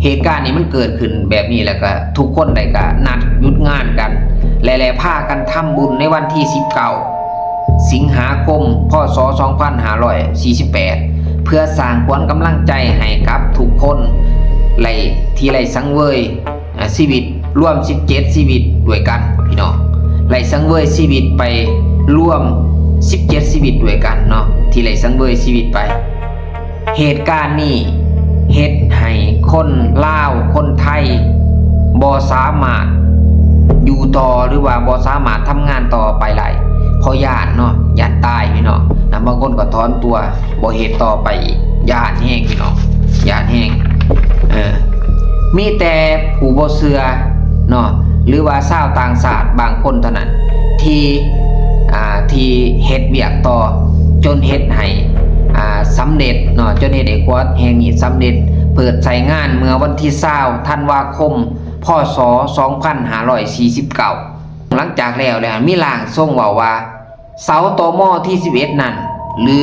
ເຫດການນີ້ມັນເກີດຂຶ້ນແບບນີ້ ແລ້ວກໍທຸກຄົນໄດ້ກໍນັດຢຸດງານກັນ ແລະ ແລະ ພາກັນທຳບຸນໃນວັນທີສິບເກົ້າ ສິງຫາຄົມ ພ.ສ. ສອງພັນຫ້າຮ້ອຍສີ່ສິບແປດ ເພື່ອສ້າງຂວັນກຳລັງໃຈໃຫ້ກັບທຸກຄົນ ໄດ້ ທີ່ໄດ້ສັງເຫວີຍ ອາ ຊີວິດລວມສິບເຈັດຊີວິດດ້ວຍກັນພີ່ນ້ອງ, ໄດ້ສັງເຫວີຍຊີວິດໄປລວມສິບເຈັດຊີວິດດ້ວຍກັນເນາະ ທີ່ໄດ້ສັງເຫວີຍຊີວິດໄປ. ເຫດການນີ້ເຮັດໃຫ້ຄົນລາວ ຄົນໄທ ບໍ່ສາມາດຢູ່ຕໍ່ ຫຼືວ່າບໍ່ສາມາດທຳງານຕໍ່ໄປໄດ້ ເພາະຢ້ານເນາະ, ຢ້ານຕາຍພີ່ນ້ອງ. ບາງຄົນກໍຖອນຕົວ ບໍ່ເຮັດຕໍ່ໄປອີກ, ຢ້ານແຮງພີ່ນ້ອງ, ຢ້ານແຮງ. ເອີ ມີແຕ່ຜູ້ບໍ່ເຊື່ອເນາະ ຫຼືວ່າຊາວຕ່າງຊາດບາງຄົນເທົ່ານັ້ນ ທີ່ ອ່າ ທີ່ເຮັດວຽກຕໍ່ ຈົນເຮັດໃຫ້ ອ່າ ສຳເລັດເນາະ, ຈົນເຮັດໃຫ້ຂົວແຫ່ງນີ້ສຳເລັດ ເປີດໃຊ້ງານເມື່ອວັນທີຊາວ ທັນວາຄົມ ພ.ສ. ສອງພັນຫ້າຮ້ອຍສີ່ສິບເກົ້າ. ຫຼັງຈາກແລ້ວແລ້ວ ມີຮ່າງຊົງເວົ້າວ່າ ເສົາ ຕ.ມ. ທີສິບເອັດນັ້ນ ຫຼື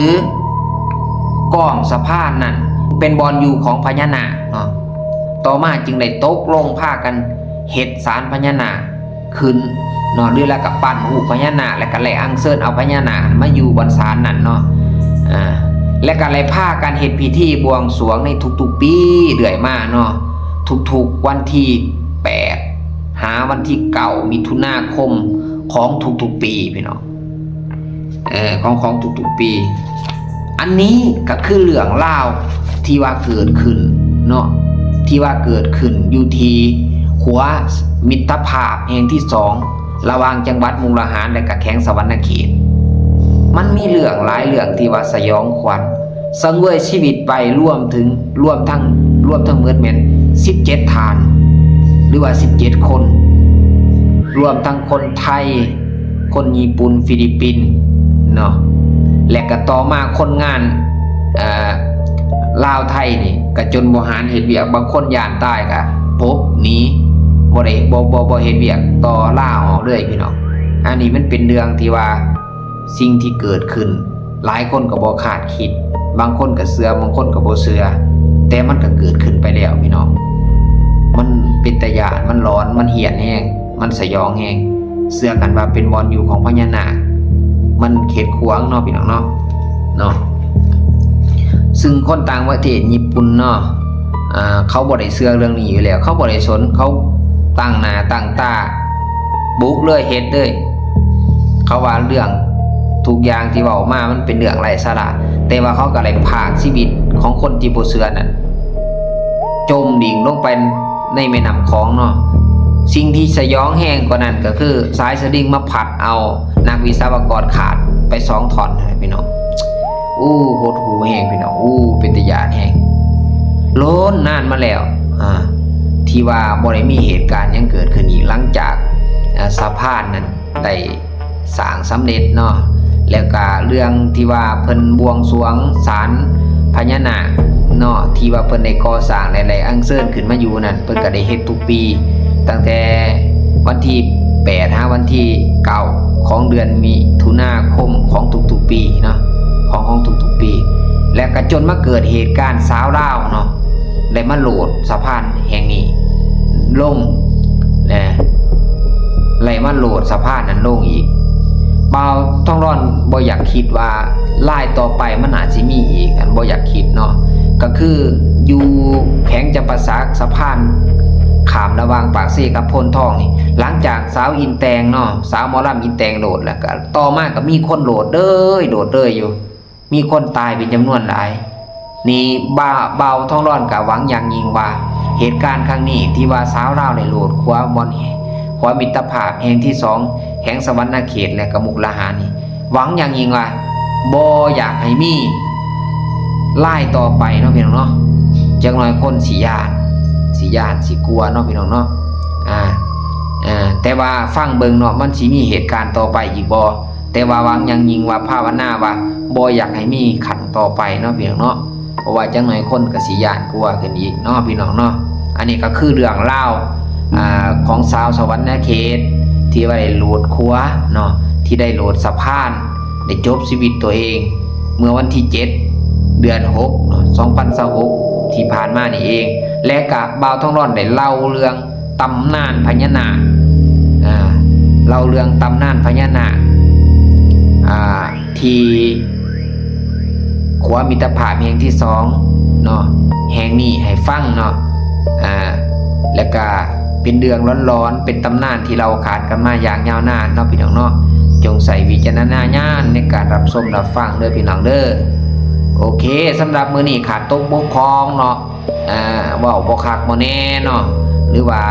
ກ້ອງສະພານນັ້ນ ເປັນບ່ອນຢູ່ຂອງພະຍານາກເນາະ. ຕໍ່ມາຈຶ່ງໄດ້ຕົກລົງພາກັນເຮັດສານພະຍານາກຂຶ້ນເນາະ ຫຼື ແລ້ວກໍປັ້ນຮູບພະຍານາກ ແລ້ວກໍໄດ້ອັນເຊີນເອົາພະຍານາກມາຢູ່ບ່ອນສານນັ້ນເນາະ. ອາ ແລ້ວກໍໄດ້ພາກັນເຮັດພິທີບວງສວງໃນທຸກໆປີເລື້ອຍມາເນາະ, ທຸກໆວັນທີແປດ ຫາວັນທີເກົ້າ ມິຖຸນາຄົມຂອງທຸກໆປີພີ່ນ້ອງ. ເອີ ຂອງ ຂອງທຸກໆປີ. ອັນນີ້ກໍຄືເລື່ອງລາວທີ່ວ່າເກີດຂຶ້ນເນາະ, ທີ່ວ່າເກີດຂຶ້ນຢູ່ທີ່ຂົວມິດຕະພາບແຫ່ງທີສອງ ລະຫວ່າງຈັງຫວັດມຸກດາຫານ ແລະ ກະແຂວງສະຫວັນນະເຂດ. ມັນມີເລື່ອງຫຼາຍເລື່ອງທີ່ວ່າສະຫຍອງຂວັນ ສັງເຫວີຍຊີວິດໄປ ລວມເຖິງ ລວມທັງ ລວມທັງໝົດແມ່ນສິບເຈັດທ່ານ ຫຼືວ່າສິບເຈັດຄົນ, ລວມທັງຄົນໄທ, ຄົນຍີ່ປຸ່ນ, ຟີລິບປິນເນາະ ແລະກະຕໍ່ມາຄົນງານ ເອີ ລາວໄທນີ້ກະຈົນບໍ່ຫານເຮັດວຽກ, ບາງຄົນຢ້ານຕາຍກະປົບໜີ ບໍ່ໄດ້ ບໍ່ ບໍ່ ບໍ່ເຮັດວຽກຕໍ່ ລາອອກເລີຍພີ່ນ້ອງ. ອັນນີ້ມັນເປັນເລື່ອງທີ່ວ່າ ສິ່ງທີ່ເກີດຂຶ້ນ ຫຼາຍຄົນກໍບໍ່ຄາດຄິດ, ບາງຄົນກໍເຊື່ອ, ບາງຄົນກໍບໍ່ເຊື່ອ, ແຕ່ມັນກໍເກີດຂຶ້ນໄປແລ້ວພີ່ນ້ອງ. ມັນເປັນຕາຢ້ານ, ມັນຫຼອນ, ມັນຫ້ຽນແຮງ, ມັນສະຫຍອງແຮງ. ເຊື່ອກັນວ່າເປັນບ່ອນຢູ່ຂອງພະຍານາກ, ມັນເຂດຂວາງເນາະ ພີ່ນ້ອງເນາະ, ເນາະ. ຊຶ່ງຄົນຕ່າງປະເທດ ຍີ່ປຸ່ນເນາະ, ອ່າ ເຂົາບໍ່ໄດ້ເຊື່ອເລື່ອງນີ້ຢູ່ແລ້ວ, ເຂົາບໍ່ໄດ້ສົນ, ເຂົາຕັ້ງໜ້າຕັ້ງຕາບຸກເລີຍ, ເຮັດເລີຍ. ເຂົາວ່າເລື່ອງທຸກຢ່າງທີ່ເວົ້າມາມັນເປັນເລື່ອງໄຮ້ສາລະ, ແຕ່ວ່າເຂົາກໍໄດ້ພາກຊີວິດຂອງຄົນທີ່ບໍ່ເຊື່ອນັ້ນ ຈົມດິ້ງລົງໄປໃນແມ່ນ້ຳຂອງເນາະ. ສິ່ງທີ່ສະຫຍອງແຮງກວ່ານັ້ນກໍຄື ສາຍສະລິງມາພັດເອົານັກວິສະວະກອນຂາດໄປສອງທ່ອນຫັ້ນແຫຼະພີ່ນ້ອງ. ໂອ້ ຫົດຫູ່ແຮງພີ່ນ້ອງ, ໂອ້ ເປັນຕາຢ້ານແຮງ. ໂລນນານມາແລ້ວ ອ່າ ທີ່ວ່າບໍ່ໄດ້ມີເຫດການຫຍັງເກີດຂຶ້ນອີກ ຫຼັງຈາກ ອ່າ ສະພານນັ້ນໄດ້ ສ້າງສຳເລັດເນາະ, ແລ້ວກະເລື່ອງທີ່ວ່າເພິ່ນບວງສວງສານພະຍານາກເນາະ ທີ່ວ່າເພິ່ນໄດ້ກໍ່ສ້າງ ແລະ ໄດ້ອັນເຊີນຂຶ້ນມາຢູ່ນັ້ນ ເພິ່ນກະໄດ້ເຮັດທຸກປີ ຕັ້ງແຕ່ວັນທີແປດ ຫາວັນທີເກົ້າ ຂອງເດືອນມິຖຸນາຄົມຂອງທຸກໆປີເນາະ, ຂອງ ຂອງທຸກໆປີ. ແລະ ກະຈົນມາເກີດເຫດການຊາວລາວເນາະ ໄດ້ມາໂຫຼດສະພານແຫ່ງນີ້ລົງ ແລະ ໄດ້ມາໂຫຼດສະພານນັ້ນລົງອີກ. ບ່າວທອງຫຼອນບໍ່ຢາກຄິດວ່າລາຍຕໍ່ໄປມັນອາດຊິມີອີກ, ອັນບໍ່ຢາກຄິດເນາະ ກໍຄືຢູ່ແຂວງຈຳປາສັກ ສະພານຂ້າມລະຫວ່າງປາກເຊກັບໂພນທອງນີ້, ຫຼັງຈາກສາວອິນແຕ່ງເນາະ, ສາວໝໍລຳອິນແຕ່ງໂຫຼດແລ້ວ ກໍຕໍ່ມາກໍມີຄົນໂຫຼດເລີຍ ໂຫຼດເລີຍຢູ່. ມີຄົນຕາຍເປັນຈຳນວນຫຼາຍ. ນີ້ ບ່າ ບ່າວທອງຫຼອນກະຫວັງຢ່າງຍິ່ງວ່າ ເຫດການຄັ້ງນີ້ທີ່ວ່າຊາວລາວໄດ້ໂຫຼດຂົວບ່ອນ ຂົວມິດຕະພາບແຫ່ງທີສອງ ແຂວງສະຫວັນນະເຂດ ແລະ ກະມຸກດາຫານນີ້ ຫວັງຢ່າງຍິ່ງວ່າບໍ່ຢາກໃຫ້ມີລາຍຕໍ່ໄປເນາະ ພີ່ນ້ອງເນາະ. ຈັກໜ້ອຍຄົນຊິຢ້ານ ຊິຢ້ານ ຊິກົວເນາະ ພີ່ນ້ອງເນາະ. ອ່າ ເອີ ແຕ່ວ່າຟັງເບິ່ງເນາະ ມັນຊິມີເຫດການຕໍ່ໄປອີກບໍ່? ແຕ່ວ່າຫວັງຢ່າງຍິ່ງວ່າ ພາວະນາວ່າບໍ່ຢາກໃຫ້ມີຄັ້ງຕໍ່ໄປເນາະ ພີ່ນ້ອງເນາະ, ເພາະວ່າຈັກໜ້ອຍຄົນກໍຊິຢ້ານກົວຂຶ້ນອີກເນາະ ພີ່ນ້ອງເນາະ. ອັນນີ້ກໍຄືເລື່ອງລາວ ອາ ຂອງຊາວສະຫວັນນະເຂດ ທີ່ວ່າໄດ້ໂຫຼດຂົວເນາະ ທີ່ໄດ້ໂຫຼດສະພານ ໄດ້ຈົບຊີວິດຕົວເອງ ເມື່ອວັນທີເຈັດ ເດືອນຫົກເນາະ ສອງພັນຊາວຫົກ ທີ່ຜ່ານມານີ້ເອງ. ແລະກະບ່າວທອງຫຼອນໄດ້ເລົ່າເລື່ອງຕຳນານພະຍານາກ ອາ ເລົ່າເລື່ອງຕຳນານພະຍານາກ ອາ ທີ່ຂົວມິດຕະພາບແຫ່ງທີສອງເນາະ ແຫ່ງນີ້ໃຫ້ຟັງເນາະ ອາ ແລະກະເປັນເລື່ອງຫຼອນໆ ເປັນຕຳນານທີ່ເລົ່າຂານກັນມາຢ່າງຍາວນານເນາະ ພີ່ນ້ອງເນາະ. ຈົ່ງໃຊ້ວິຈາລະນະຍານໃນການຮັບຊົມຮັບຟັງເດີ ພີ່ນ້ອງເດີ. ໂອເຄ ສຳລັບມື້ນີ້ຂາດຕົກບົກຜ່ອງເນາະ ອາ ເວົ້າບໍ່ຄັກບໍ່ແນ່ເນາະ ຫຼືວ່າ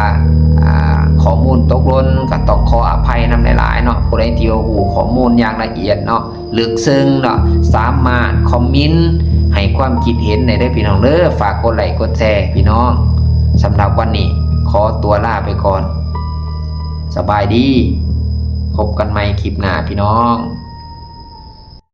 ອາ ຂໍ້ມູນຕົກຫຼົ່ນ ກໍຕ້ອງຂໍອະໄພນຳຫຼາຍໆເນາະ. ຜູ້ໃດທີ່ວ່າຮູ້ຂໍ້ມູນຢ່າງລະອຽດເນາະ ເລິກເຊິ່ງເນາະ ສາມາດຄອມເມັນໃຫ້ຄວາມຄິດເຫັນໄດ້ເດີ ພີ່ນ້ອງເດີ. ຝາກກົດໄລ້ກົດແຊ ພີ່ນ້ອງ. ສຳລັບວັນນີ້ຂໍຕົວລາໄປກ່ອນ. ສະບາຍດີ. ພົບກັນໃໝ່ຄລິບໜ້າ ພີ່ນ້ອງ.